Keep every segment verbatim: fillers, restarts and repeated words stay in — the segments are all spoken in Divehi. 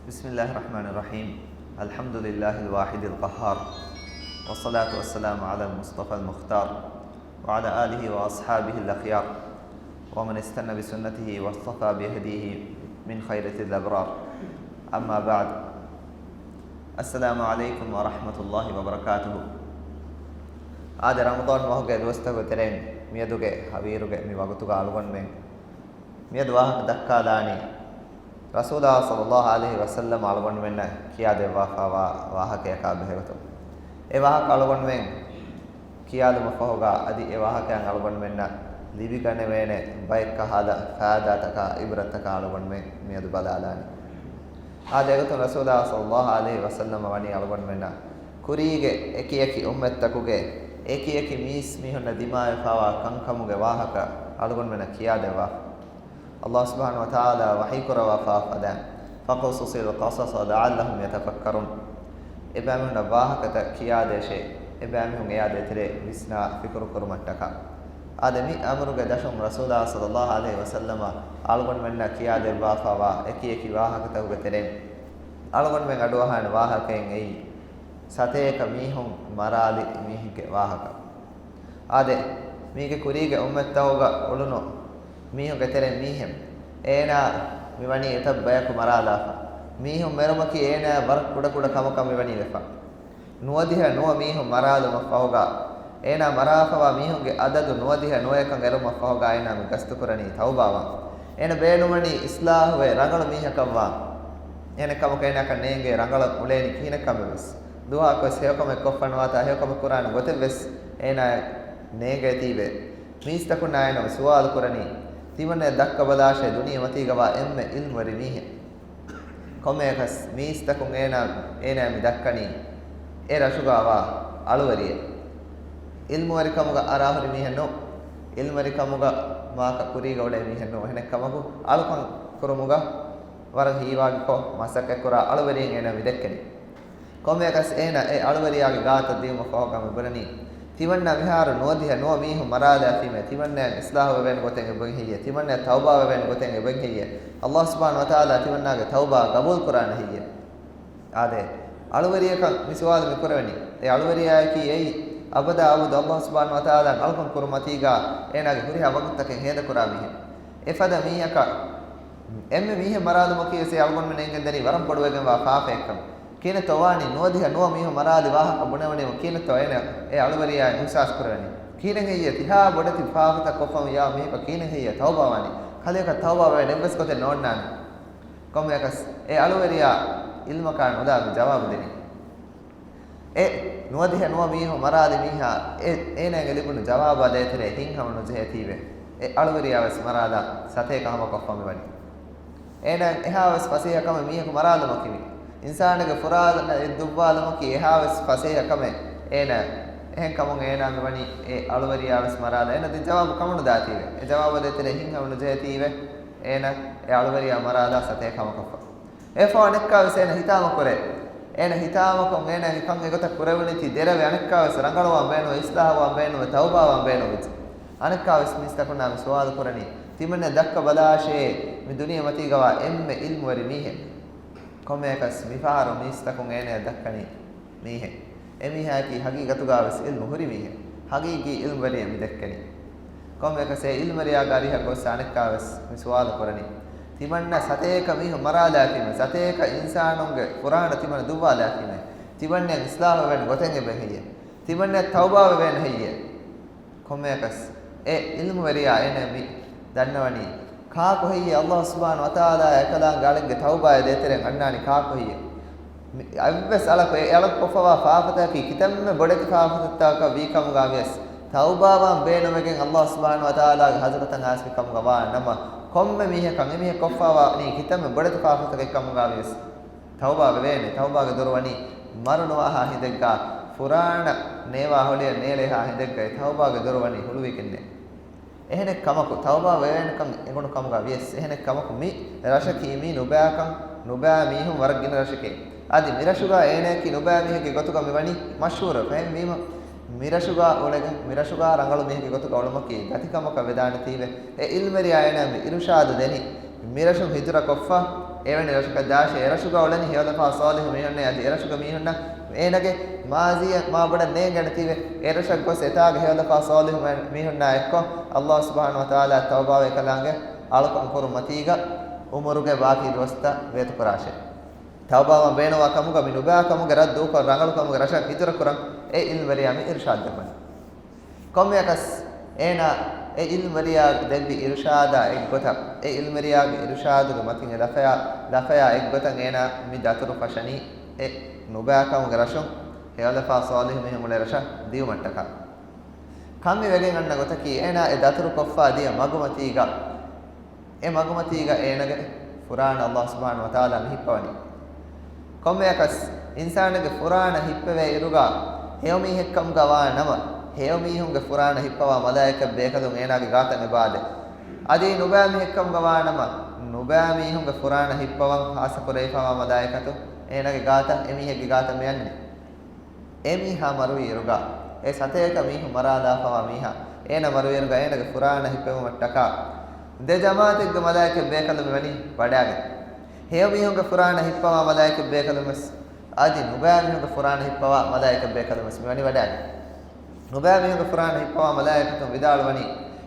بسم الله الرحمن الرحيم. الحمد لله الواحد القهار، والصلاة والسلام على المصطفى المختار، وعلى آله وأصحابه الأخيار، ومن استن بسنته واصطفى بهديه من خيرة الأبرار. أما بعد. السلام عليكم ورحمة الله وبركاته. އާދެ، ރަމަޟާން މަހުގެ ދުވަސްތަކުގެ ތެރެއިން މިއަދުގެ ހަވީރުގެ މި ވަގުތުގަ އަޅުގަނޑުމެން މިއަދު ވާހަކަ ދައްކާލާނީ، ރަސޫލާ ޞައްލައްލާހު ޢަލައިހި ވަސައްލަމަ އަޅުގަނޑުމެންނަށް ކިޔާދެއްވާފައިވާ ވާހަކަޔަކާ ބެހޭގޮތުން. އެ ވާހަކަ އަޅުގަނޑުމެން ކިޔާލުމަށްފަހުގަ އަދި އެ ވާހަކައިން އަޅުގަނޑުމެންނަށް ލިބިގަނެވޭނެ ބައެއްކަހަލަ ފާއިދާތަކާ އިބްރަތްތަކާ އަޅުގަނޑުމެން މިއަދު ބަލާލާނީ. އާދެ، އެގޮތުން ރަސޫލާ ޞައްލައްލާހު ޢަލައިހި ވަސައްލަމަ ވަނީ އަޅުގަނޑުމެންނަށް ކުރީގެ އެކިއެކި އުއްމަތްތަކުގެ އެކިއެކި މީސްމީހުންނަށް ދިމާވެފައިވާ ކަންކަމުގެ ވާހަކަ އަޅުގަނޑުމެންނަށް ކިޔާދެއްވާފަ. އައްލާހު ސުބްޙާނަހު ވަތަޢާލާ ވަޙީކުރައްވާފަ ފަދައިން، فَاقْصُصِ الْقَصَصَ لَعَلَّهُمْ يَتَفَكَّرُونَ. އެބައިމީހުންނަށް ވާހަކަތައް ކިޔާދޭށޭ، އެބައިމީހުން އެޔާ ދޭތެރޭ ވިސްނާ ފިކުރުކުރުމަށްޓަކާ. އާދެ، މި އަމުރުގެ ދަށުން ރަސޫލާ ޞައްލައްލާހު ޢަލައިހި ވަސައްލަމަ އަޅުގަނޑުމެންނަށް ކިޔާދެއްވާފައިވާ އެކިއެކި ވާހަކަތަކުގެ ތެރެއިން އަޅުގަނޑުމެން އަޑުއަހާނެ ވާހަކައިން އެއީ، ސަތޭކަ މީހުން މަރާލި މީހެއްގެ ވާހަކަ. އާދެ، މީގެ ކުރީގެ އުއްމަތްތަކުގަ އުޅުނު މީހުންގެ ތެރެއިން މީހެއް، އޭނާ މިވަނީ އެތައް ބަޔަކު މަރާލާފަ. މީހުން މެރުމަކީ އޭނާ ވަރަށް ކުޑަކުޑަ ކަމަކަށް މިވަނީ ވެފަ. ނުވަދިހަ ނުވަ މީހުން މަރާލުމަށްފަހުގަ، އޭނާ މަރާފަވާ މީހުންގެ އަދަދު ނުވަދިހަ ނުވަޔަކަށް އެރުމަށްފަހުގަ އޭނާ މި ގަސްތުކުރަނީ ތައުބާވާން. އޭނަ ބޭނުމަނީ އިސްލާހުވެ ރަނގަޅު މީހަކަށްވާން. އޭނަ ކަމަކަށް އޭނާކަށް ނޭނގޭ ރަނގަޅަށް އުޅޭނީ ކިހިނެއްކަމެއްވެސް. ދުވަހަކުވެސް ހެޔޮކަމެއް ކޮށްފަ ނުވާތާ ހެޔޮކަމެއް ކުރާނެ ގޮތެއްވެސް އޭނާއަށް ނޭނގޭތީވެ. މީސްތަކުންނާ އޭނަ ސުވާލު ކުރަނީ، ތިމަންނަ ދައްކަބަލާށޭ ދުނިޔެމަތީގަވާ އެންމެ އިލްމުވެރި މީހެއް. ކޮންމެއަކަސް މީސްތަކުން އޭނާ، އޭނާ މި ދައްކަނީ އެ ރަށުގަވާ އަޅުވެރިއެއް. އިލްމުވެރިކަމުގަ އަރާހުރި މީހެއް ނޫން. އިލްމުވެރިކަމުގަ މާކަ ކުރީގަ އުޅޭ މީހެއް ނޫން. އެހެނެއްކަމަކު އަޅުކަން ކުރުމުގަ ވަރަށް ހީވާގިކޮށް މަސައްކަތްކުރާ އަޅުވެރިއެއް އޭނާ މި ދެއްކެނީ. ކޮންމެއަކަސް އޭނާ އެ އަޅުވެރިޔާގެ ގާތަށް ދިއުމަށްފަހުގަ މި ބުނަނީ، ތިމަންނަ މިހާރު ނުވަދިހަ ނުވަ މީހުން މަރާލާފީމޭ، ތިމަންނަޔަށް އިސްލާހުވެވޭނެ ގޮތެއް އެބައިން ހެއްޔޭ؟ ތިމަންނަޔަށް ތައުބާވެވޭނެ ގޮތެއް އެބައިން ހެއްޔޭ؟ އައްލާހު ސުބްޙާނަހު ވަތަޢާލާ ތިމަންނާގެ ތައުބާ ގަބޫލުކުރާނެ ހެއްޔޭ؟ އާދެ، އަޅުވެރިޔަކަށް މި ސުވާލު މި ކުރެވެނީ. އެ އަޅުވެރިޔާއަކީ އެއީ އަބަދާ އަބަދު އައްލާހު ސުބްޙާނަހު ވަތަޢާލާ އަޅުކަން ކުރުމަތީގަ އޭނާގެ ހުރިހާ ވަގުތުތަކެއް ހޭދަކުރާ މީހެއް. އެފަދަ މީހަކަށް އެންމެ މީހެއް މަރާލުމަކީ ވެސް އަޅުގަނޑުމެން އެނގެންދަނީ ވަރަށް ބޮޑުވެގެންވާ ފާފައެއްކަން. ކިހިނެއްތޯ ވާނީ ނުވަދިހަ ނުވަ މީހުން މަރާލި ވާހަކަ ބުނެވުނީމަ ކިހިނެއްތޯ އޭނަ އެ އަޅުވެރިޔާ އިޙްސާސް ކުރެވެނީ؟ ކިހިނެއް ހެއްޔޭ ތިހާ ބޮޑެތި ފާފަތައް ކޮށްފަ ޔާ މީހަކަށް ކިހިނެއް ހެއްޔޭ ތައުބާވާނީ؟ ކަލެއަކަށް ތައުބާވެވޭނެ އެއްވެސް ގޮތެއް ނޯންނާނެ. ކޮންމެއަކަސް އެ އަޅުވެރިޔާ އިލްމަކާ ނުލާ މި ޖަވާބު ދިނީ. އެ ނުވަދިހަ ނުވަ މީހުން މަރާލި މީހާ އެ، އޭނާގެ ލިބުނު ޖަވާބާ ދޭތެރޭ ހިތްހަމަ ނުޖެހޭތީވެ. އެ އަޅުވެރިޔާ ވެސް މަރާލާ ސަތޭކަ ހަމަކޮށްފަ މިވަނީ. އޭނާ އެހާވެސް ފަސޭހަ ކަމެއް މީހަކު މަރާލުމަކީ މި. އިންސާނެއްގެ ފުރާނަ އެއް ދުއްވާލުމަކީ އެހާވެސް ފަސޭހަ ކަމެއް އޭނާ. އެހެން ކަމުން އޭނާ މިވަނީ އެ އަޅުވެރިޔާ ވެސް މަރާލާ. އޭނާ ދިން ޖަވާބު ކަމުނު ދާތީވެ. އެ ޖަވާބާ ދޭތެރޭ ހިތްހަމަ ނުޖެހޭތީވެ. އޭނާ އެ އަޅުވެރިޔާ މަރާލާ ސަތޭކަ ހަމަކޮށްފަ. އެފަހު އަނެއްކާވެސް އޭނަ ހިތާމަކުރޭ. އޭނަ ހިތާމަކޮށް އޭނަގެ ކަން އެގޮތަށް ކުރެވުނީތީ ދެރަވެ އަނެއްކާވެސް ރަނގަޅުވާން ބޭނުން، އިސްލާހުވާން ބޭނުން، ތައުބާވާން ބޭނުން ވެއްޖެ. އަނެއްކާވެސް މީސްތަކުންނާ މި ސުވާލު ކުރަނީ، ތިމަންނަ ދައްކަ ބަލާށޭ، މި ދުނިޔެމަތީގަވާ އެންމެ އިލްމުވެރި މީހެއް. ކޮންމެއަކަސް މިފަހަރު މީސްތަކުން އޭނަޔަށް ދައްކަނީ މީހެއް. އެމީހާއަކީ ހަގީގަތުގަވެސް އިލްމު ހުރި މީހެއް. ހަގީގީ އިލްމުވެރިޔެއް މި ދެއްކެނީ. ކޮންމެއަކަސް އެ އިލްމުވެރިޔާގެ އަރިހަށް ގޮސް އަނެއްކާވެސް މި ސުވާލު ކުރަނީ. ތިމަންނަ ސަތޭކަ މީހުން މަރާލާފީމެ، ސަތޭކަ އިންސާނުންގެ ފުރާނަ ތިމަންނަ ދުއްވާލާފީމެ، ތިމަންނަޔަށް އިސްލާހުވެވޭނެ ގޮތެއް އެބައިން ހެއްޔޭ؟ ތިމަންނަޔަށް ތައުބާވެވޭނެ ހެއްޔޭ؟ ކޮންމެއަކަސް އެ އިލްމުވެރިޔާ އޭނަ މި ދަންނަވަނީ، ކާކު ހެއްޔޭ އައްލާހު ސުބްޙާނަހު ވަތަޢާލާ އެކަލާނގެ އަޅެއްގެ ތައުބާއެއް ދޭތެރޭން އަންނާނީ ކާކު ހެއްޔޭ؟ މި އަތްވެސް އަޅަކު އެ އަޅަކު ކޮށްފަވާ ފާފަތަކީ ކިތަންމެ ބޮޑެތި ފާފަތައްތަކަކަށް ވީ ކަމުގަ ވިޔަސް، ތައުބާވާން ބޭނުންވެގެން އައްލާހު ސުބްޙާނަހު ވަތަޢާލާގެ ޙަޟްރަތަށް އާސްމި ކަމުގަ ވާ ނަމަ، ކޮންމެ މީހަކަށް އެމީހެއް ކޮށްފަވާނީ ކިތަންމެ ބޮޑެތި ފާފަތަކެއް ކަމުގަ ވިޔަސް، ތައުބާ ވެވޭނެ. ތައުބާގެ ދޮރު ވަނީ މަރު ނުވާހާ ހިނދެއްގަ، ފުރާނަ ނޭވާ ހޮޅިއަށް ނޭޅޭހާ ހިނދެއްގައި ތައުބާގެ ދޮރު ވަނީ ހުޅުވިގެންނޭ. އެހެނެއް ކަމަކު، ތައުބާ ވެވޭނެކަން އެނގުނު ކަމުގަ ވިޔަސް، އެހެނެއް ކަމަކު މި ރަށަކީ މީ ނުބައިކަން، ނުބައި މީހުން ވަރަށް ގިނަ ރަށެކޭ. އަދި މި ރަށުގަ އޭނައަކީ ނުބައި މީހެއްގެ ގޮތުގަ މި ވަނީ މަޝްހޫރު. ފެންވީމަ، މި ރަށުގަ އުޅެގެން، މި ރަށުގަ ރަނގަޅު މީހެއްގެ ގޮތުގަ އުޅުމަކީ ދަތިކަމަކަށް ވެދާނެތީވެ. އެ އިލްމުވެރިޔާ އޭނަ މި އިރުޝާދު ދެނީ، މި ރަށުން ހިޖުރަ ކޮށްފަ، އެވެނި ރަށަކަށް ދާށޭ، އެރަށުގަ އުޅެނީ ހެޔޮލަފާ ޞާލިޙު މީހުންނޭ. އަދި އެރަށުގެ މީހުންނަށް އޭނަގެ މާޒީއަށް މާބޮޑަށް ނޭނގޭނެތީވެ، އެރަށަށް ގޮސް އެތާގެ ހެޔޮލަފާ ޞާލިޙު މީ-، މީހުންނާ އެއްކޮށް، ﷲ ސުބްޙާނަހޫ ވަތަޢާލާ ތައުބާވެ ކަލާނގެ އަޅުކަން ކުރުން މަތީގަ އުމުރުގެ ބާކީ ދުވަސްތައް ވޭތުކުރާށޭ. ތައުބާވާން ބޭނުންވާ ކަމުގަ މި ނުބައި ކަމުގެ ރަށް ދޫކޮށް، ރަނގަޅު ކަމުގެ ރަށަށް ހިޖުރަ ކުރަން އެ ޢިލްމުވެރިޔާ މި އިރުޝާދު ދެއްވަނީ. ކޮންމެއަކަސް އޭނާ އެ ޢިލްމުވެރިޔާ ދެއްވި އިރުޝާދާ އެއްގޮތަށް، އެ ޢިލްމުވެރިޔާގެ އިރުޝާދުގެ މަތިން އެ ލަފަޔާ، ލަފަޔާ އެއްގޮތަށް އޭނާ މި ދަތުރު ފަށަނީ އެ ނުބައިކަމުގެ ރަށުން ހެޔޮލަފާ ޞާލިޙު މީހުން އުޅޭ ރަށަށް ދިޔުމަށްޓަކާ. ކަން މި ވެގެން އަންނަ ގޮތަކީ، އޭނާ އެ ދަތުރު ކޮށްފާ ދިޔަ މަގުމަތީގަ، އެ މަގުމަތީގަ އޭނާގެ ފުރާނަ ﷲ ސުބްޙާނަހޫ ވަތަޢާލާ މި ހިއްޕަވަނީ. ކޮންމެއަކަސް އިންސާނެއްގެ ފުރާނަ ހިއްޕެވޭ އިރުގަ ހެޔޮމީހެއްކަމުގަ ވާ ނަމަ، ހެޔޮމީހުންގެ ފުރާނަ ހިއްޕަވާ މަލާއިކަތް ބޭކަލުން އޭނާގެ ގާތަށް އެބައާދޭ. އަދި ނުބައިމީހެއްކަމުގަ ވާ ނަމަ، ނުބައިމީހުންގެ ފުރާނަ ހިއްޕަވަން ޚާއްޞަ ކުރެވިފައިވާ މަލާއިކަތު އޭނާގެ ގާތަށް އެމީހެއްގެ ގާތަށް މި އަންނޭ. އެމީހާ މަރުވި އިރުގަ، އެ ސަތޭކަ މީހުން މަރާލާފަވާ މީހާ، އޭނަ މަރުވި އިރުގަ އޭނަގެ ފުރާނަ ހިއްޕެވުމަށްޓަކާ، ދެ ޖަމާޢަތެއްގެ މަލާއިކަތް ބޭކަލުން މިވަނީ ވަޑާގެން. ހެޔޮ މީހުންގެ ފުރާނަ ހިއްޕަވާ މަލާއިކަތް ބޭކަލުން ވެސް، އަދި ނުބައި މީހުންގެ ފުރާނަ ހިއްޕަވާ މަލާއިކަތް ބޭކަލުން ވެސް މިވަނީ ވަޑާގެން. ނުބައި މީހުންގެ ފުރާނަ ހިއްޕަވާ މަލާއިކަތުން ވިދާޅުވަނީ،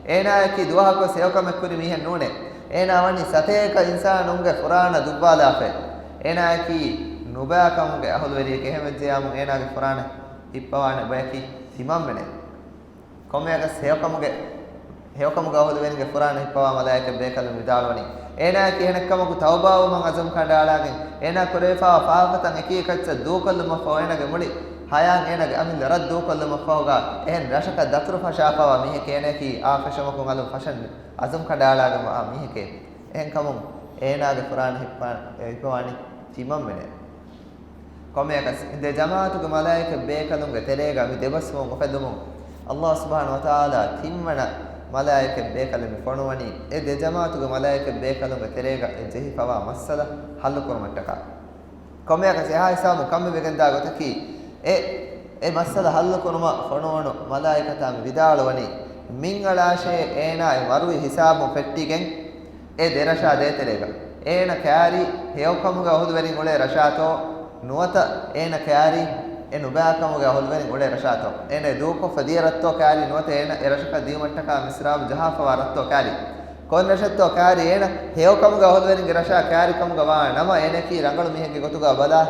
އޭނާއަކީ ދުވަހަކުވެސް ހެޔޮކަމެއް ކުރި މީހެއް ނޫނޭ. އޭނާ ވަނީ ސަތޭކަ އިންސާނުންގެ ފުރާނަ ދުއްވާލާފައި. އޭނާއަކީ ނުބައިކަމުގެ އަހުލުވެރިއެކޭ. އެހެންވެއްޖެޔާމު އޭނާގެ ފުރާނަ ހިއްޕަވާނެ ބަޔަކީ ތިމަންމެނޭ. ކޮންމެއަކަސް ހެޔޮކަމުގެ، ހެޔޮކަމުގެ އަހުލުވެރިންގެ ފުރާނަ ހިއްޕަވާ މަލާއިކަތް ބޭކަލުން ވިދާޅުވަނީ، އޭނާއަކީ އެހެނެއްކަމަކު ތައުބާވުމަށް އަޒުމް ކަނޑައަޅާގެން، އޭނާ ކުރެވިފައިވާ ފާފަތައް އެކި އެކައްޗަށް ދޫކޮށްލުމަށްފަހު، އޭނާގެ މުޅި ހަޔާތް އޭނާގެ އަމިއްލަ ރަށް ދޫކޮށްލުމަށްފަހުގަ، އެހެން ރަށަކަށް ދަތުރު ފަށާފައިވާ މީހެކޭ. އޭނާއަކީ އާ ފެށުމަކުން އަލުން ފަށަން އަޒުމް ކަނޑައަޅާގެން ވާ މީހެކޭ. އެހެންކަމުން އޭނާގެ ފުރާނަ ހިއްޕާ-، ހިއްޕަވާނީ ތިމަންމެނޭ. ކޮންމެއަކަސް ދެ ޖަމާޢަތުގެ މަލާއިކަތް ބޭކަލުންގެ ތެރޭގަ މި ދެބަސްވުން އުފެދުމުން، ﷲ ސުބްޙާނަހޫ ވަތަޢާލާ ތިންވަނަ މަލާއިކަތް ބޭކަލެއް މި ފޮނުވަނީ، އެ ދެ ޖަމާޢަތުގެ މަލާއިކަތް ބޭކަލުންގެ ތެރޭގަ އެ ޖެހިފަވާ މައްސަލަ ހައްލު ކުރުމަށްޓަކާ. ކޮންމެއަކަސް އެހާ ހިސާބުން ކަންމި ވެގެންދާ ގޮތަކީ، އެ، އެ މައްސަލަ ހައްލު ކުރުމަށް ފޮނުވުނު މަލާއިކަތާ މި ވިދާޅުވަނީ، މިން އަޅާށޭ އޭނާ އެ މަރުވި ހިސާބުން ފެއްޓިގެން، އެ ދެރަށާ ދޭތެރޭގަ އޭނަ ކައިރީ ހެޔޮކަމުގެ އަހުލުވެރިން އުޅޭ ރަށާތޯ ނުވަތަ އޭނަ ކައިރީ އެ ނުބައިކަމުގެ އަހުލުވެރިން އުޅޭ ރަށާތޯ، އޭނަ ދޫކޮށްފަ ދިޔަ ރަށްތޯ ކައިރީ ނުވަތަ އޭނަ އެ ރަށަކަށް ދިޔުމަށްޓަކާ މިސްރާބު ޖަހާފަވާ ރަށްތޯ ކައިރީ، ކޮން ރަށެއްތޯ ކައިރީ އޭނަ ހެޔޮކަމުގެ އަހުލުވެރިންގެ ރަށާ ކައިރިކަމުގަ ވާ ނަމަ، އޭނައަކީ ރަނގަޅު މީހެއްގެ ގޮތުގަ ބަލާ،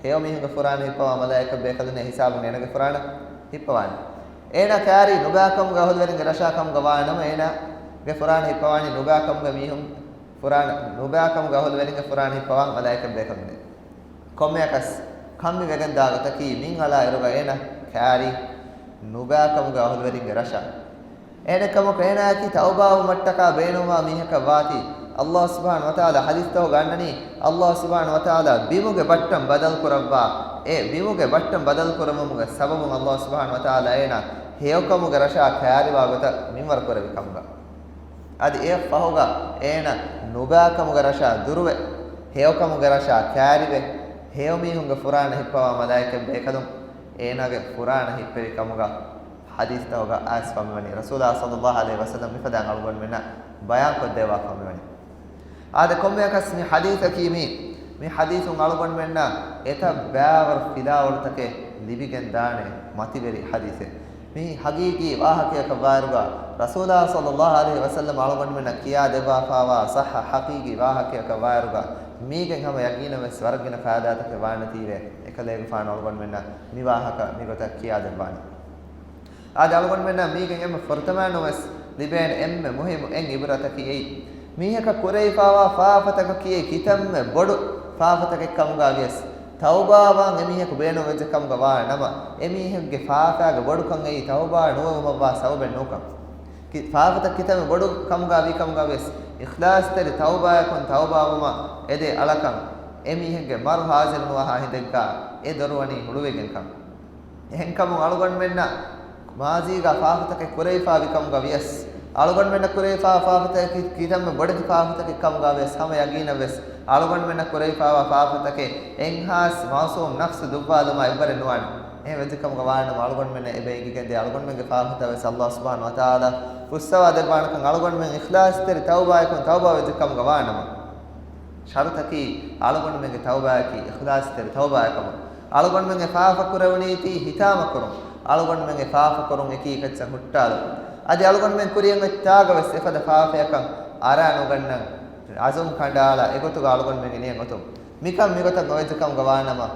ހެޔޮ މީހުންގެ ފުރާނަ ހިއްޕަވާ މަލާއިކަ ބޭކަލުންނޭ ހިސާބުން އޭނަގެ ފުރާނަ ހިއްޕަވާނެ. އޭނާ ކައިރީ ނުބައިކަމުގެ އަހުލުވެރިންގެ ރަށާ ކަމުގަ ވާ ނަމަ، އޭނާގެ ފުރާނަ ހިއްޕަވާނީ ނުބައިކަމުގެ މީހުން ފުރާނަ، ނުބައިކަމުގެ އަހުލުވެރިންގެ ފުރާނަ ހިއްޕަވާ މަލާއިކަ ބޭކަލުންނޭ. ކޮންމެއަކަސް ކަންމި ވެގެންދާ ގޮތަކީ، މިން އަޅާ އިރުގަ އޭނަ ކައިރީ ނުބައިކަމުގެ އަހުލުވެރިންގެ ރަށާ. އޭނަކަމަކު އޭނާއަކީ ތައުބާވުމަށްޓަކާ ބޭނުންވާ މީހަކަށް ވާތީ، ﷲ ސުބްޙާނަހޫ ވަތަޢާލާ ޙަދީޘްތަކުގަ އަންނަނީ، ﷲ ސުބްޙާނަހޫ ވަތަޢާލާ ބިމުގެ ބައްޓަން ބަދަލު ކުރައްވާ، އެ ބިމުގެ ބައްޓަން ބަދަލު ކުރައްވުމުގެ ސަބަބުން ﷲ ސުބްޙާނަހޫ ވަތަޢާލާ އޭނާ ހެޔޮކަމުގެ ރަށާ ކައިރިވާ ގޮތަށް މިންވަރު ކުރެއްވި ކަމުގަ. އަދި އެއަށް ފަހުގަ އޭނަ ނުބައިކަމުގެ ރަށާ ދުރުވެ، ހެޔޮކަމުގެ ރަށާ ކައިރިވެ، ހެޔޮމީހުންގެ ފުރާނަ ހިއްޕަވާ މަލާއިކަތް ބޭކަލުން އޭނާގެ ފުރާނަ ހިއްޕެވި ކަމުގަ ޙަދީޘްތަކުގަ އައިސްފަ މިވަނީ. ރަސޫލާ ޞައްލައްލާހު ޢަލައިހި ވަސައްލަމް މިފަދައިން އަޅުގަނޑުމެންނަށް ބަޔާންކޮށްދެއްވާފަ މިވަނީ. އާދެ، ކޮންމެއަކަސް މި ޙަދީޘަކީ މީ، މި ޙަދީޘުން އަޅުގަނޑުމެންނަށް އެތައް ބައިވަރު ފިލާވަޅުތަކެއް ލިބިގެން ދާނެ މަތިވެރި ޙަދީޘެއް. މީ ޙަޤީޤީ ވާހަކަޔަކަށް ވާއިރުގަ، ރަސޫލާ ޞައްލައްލާހު ޢަލައިހި ވަސައްލަމް އަޅުގަނޑުމެންނަށް ކިޔާދެއްވާފައިވާ ޞައްޙަ ޙަޤީޤީ ވާހަކަޔަކަށް ވާއިރުގަ، މީގެން ހަމަ ޔަޤީނަށް ވެސް ވަރަށް ގިނަ ފައިދާތަކެއް ވާނެތީވެ، އެކަލޭގެފާނު އަޅުގަނޑުމެންނަށް މި ވާހަކަ މިގޮތަށް ކިޔާދެއްވާނެ. އާދެ، އަޅުގަނޑުމެންނަށް މީގެން އެންމެ ފުރަތަމައިންނަށް ވެސް ލިބޭނެ އެންމެ މުހިއްމު އެއް ޢިބްރަތަކީ އެއީ، މީހަކަށް ކުރެވިފައިވާ ފާފަތަކަކީ ކިތަންމެ ބޮޑު ފާފަތަކެއް ކަމުގަ ވިޔަސް، ތައުބާވާން އެމީހަކު ބޭނުންވެއްޖެ ކަމުގަ ވާ ނަމަ، އެމީހެއްގެ ފާފައިގެ ބޮޑުކަން އެއީ ތައުބާ ނުވެވުމަށްވާ ސަބަބެއް ނޫންކަން. ކި-، ފާފަތައް ކިތަންމެ ބޮޑު ކަމުގަ ވީ ކަމުގަ ވިޔަސް، އިޚްލާޞްތެރި ތައުބާޔަކުން ތައުބާވުމަށް އެދޭ އަޅަކަން، އެމީހެއްގެ މަރު ޙާޟިރުނުވާހާ ހިނދެއްގަ އެ ދޮރު ވަނީ ހުޅުވިގެންކަން. އެހެންކަމުން އަޅުގަނޑުމެންނަށް މާޒީގަ ފާފަތަކެއް ކުރެވިފައިވި ކަމުގަ ވިޔަސް، އަޅުގަނޑުމެންނަށް ކުރެވިފައިވާ ފާފަތަކަކީ ކިތަންމެ ބޮޑެތި ފާފަތަކެއް ކަމުގަ ވިޔަސް، ހަމަ ޔަގީނަށް ވެސް އަޅުގަނޑުމެންނަށް ކުރެވިފައިވާ ފާފަތަކެއް އެއްހާސް މައުޞޫމް ނަފްސު ދުއްވާލުމާ އެއްވަރެއް ނުވާނެ. އެހެން ވެއްޖެ ކަމުގަ ވާނަމަ، އަޅުގަނޑުމެންނަށް އެބަ އެނގިގެންދޭ އަޅުގަނޑުމެންގެ ފާފަތައް ވެސް ﷲ ސުބްޙާނަހޫ ވަތަޢާލާ ފުއްސަވާ ދެއްވާނެކަން، އަޅުގަނޑުމެން އިޚްލާޞްތެރި ތައުބާޔަކުން ތައުބާ ވެއްޖެ ކަމުގަ ވާނަމަ. ޝަރުތަކީ އަޅުގަނޑުމެންގެ ތައުބާއަކީ އިޚްލާޞްތެރި ތައުބާއެއް ކަމަށް. އަޅުގަނޑުމެން އެ ފާފަ ކުރެވުނީތީ ހިތާމަކުރުން. އަޅުގަނޑުމެން އެ ފާފަ ކުރުން އެކީ ކައްޗަށް ހުއްޓާލުން. އަދި އަޅުގަނޑުމެން ކުރިޔަށް އޮތް ތާގަ ވެސް އެފަދަ ފާފަޔަކަށް އަރާ ނުގަންނަން އަޒުމް ކަނޑައަޅާ އެގޮތުގަ އަޅުގަނޑުމެންގެ ނިޔަތް އޮތުން. މިކަން މިގޮތަށް ނުވެއްޖެ ކަމުގަ ވާނަމަ،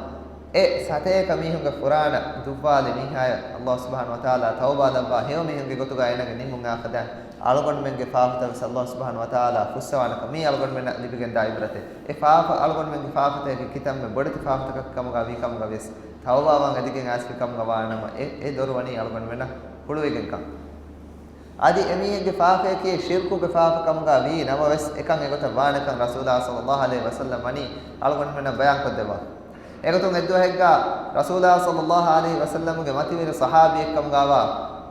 އެ ސަތޭކަ މީހުންގެ ފުރާނަ ދުއްވާލި މީހާޔަށް ﷲ ސުބްޙާނަހޫ ވަތަޢާލާ ތައުބާ ލައްވާ ހެޔޮ މީހުންގެ ގޮތުގަ އޭނަގެ ނިންމުން އާ ފަދައިން އަޅުގަނޑުމެންގެ ފާފަތައް ވެސް ﷲ ސުބްޙާނަހޫ ވަތަޢާލާ ފުއްސަވާނެކަން މީ އަޅުގަނޑުމެންނަށް ލިބިގެންދާ ޢިބްރަތެއް. އެ ފާފަ އަޅުގަނޑުމެންގެ ފާފަތަކަކީ ކިތަންމެ ބޮޑެތި ފާފަތަކަކީ ކަމުގަ ވީ ކަމުގަ ވިޔަސް ތައުބާވާން އެދިގެން އައިސްފި ކަމުގަ ވާނަމަ އެ، އެ ދޮރު ވަނީ އަޅުގަނޑުމެންނަށް ހުޅުވިގެންކަން. އަދި އެމީހެއްގެ ފާފަޔަކީ ޝިރްކުގެ ފާފަ ކަމުގަ ވީ ނަމަވެސް، އެކަން އެގޮތަށް ވާނެކަން ރަސޫލާ ޞައްލައްލާހު ޢަލައިހި ވަސައްލަމް ވަނީ އަޅުގަނޑުމެންނަށް ބަޔާންކޮށްދެއްވާ. އެގޮތުން އެއްދުވަހެއްގަ ރަސޫލާ ޞައްލައްލާހު ޢަލައިހި ވަސައްލަމްގެ މަތިވެރި ޞަޙާބީއެއްކަމުގަވާ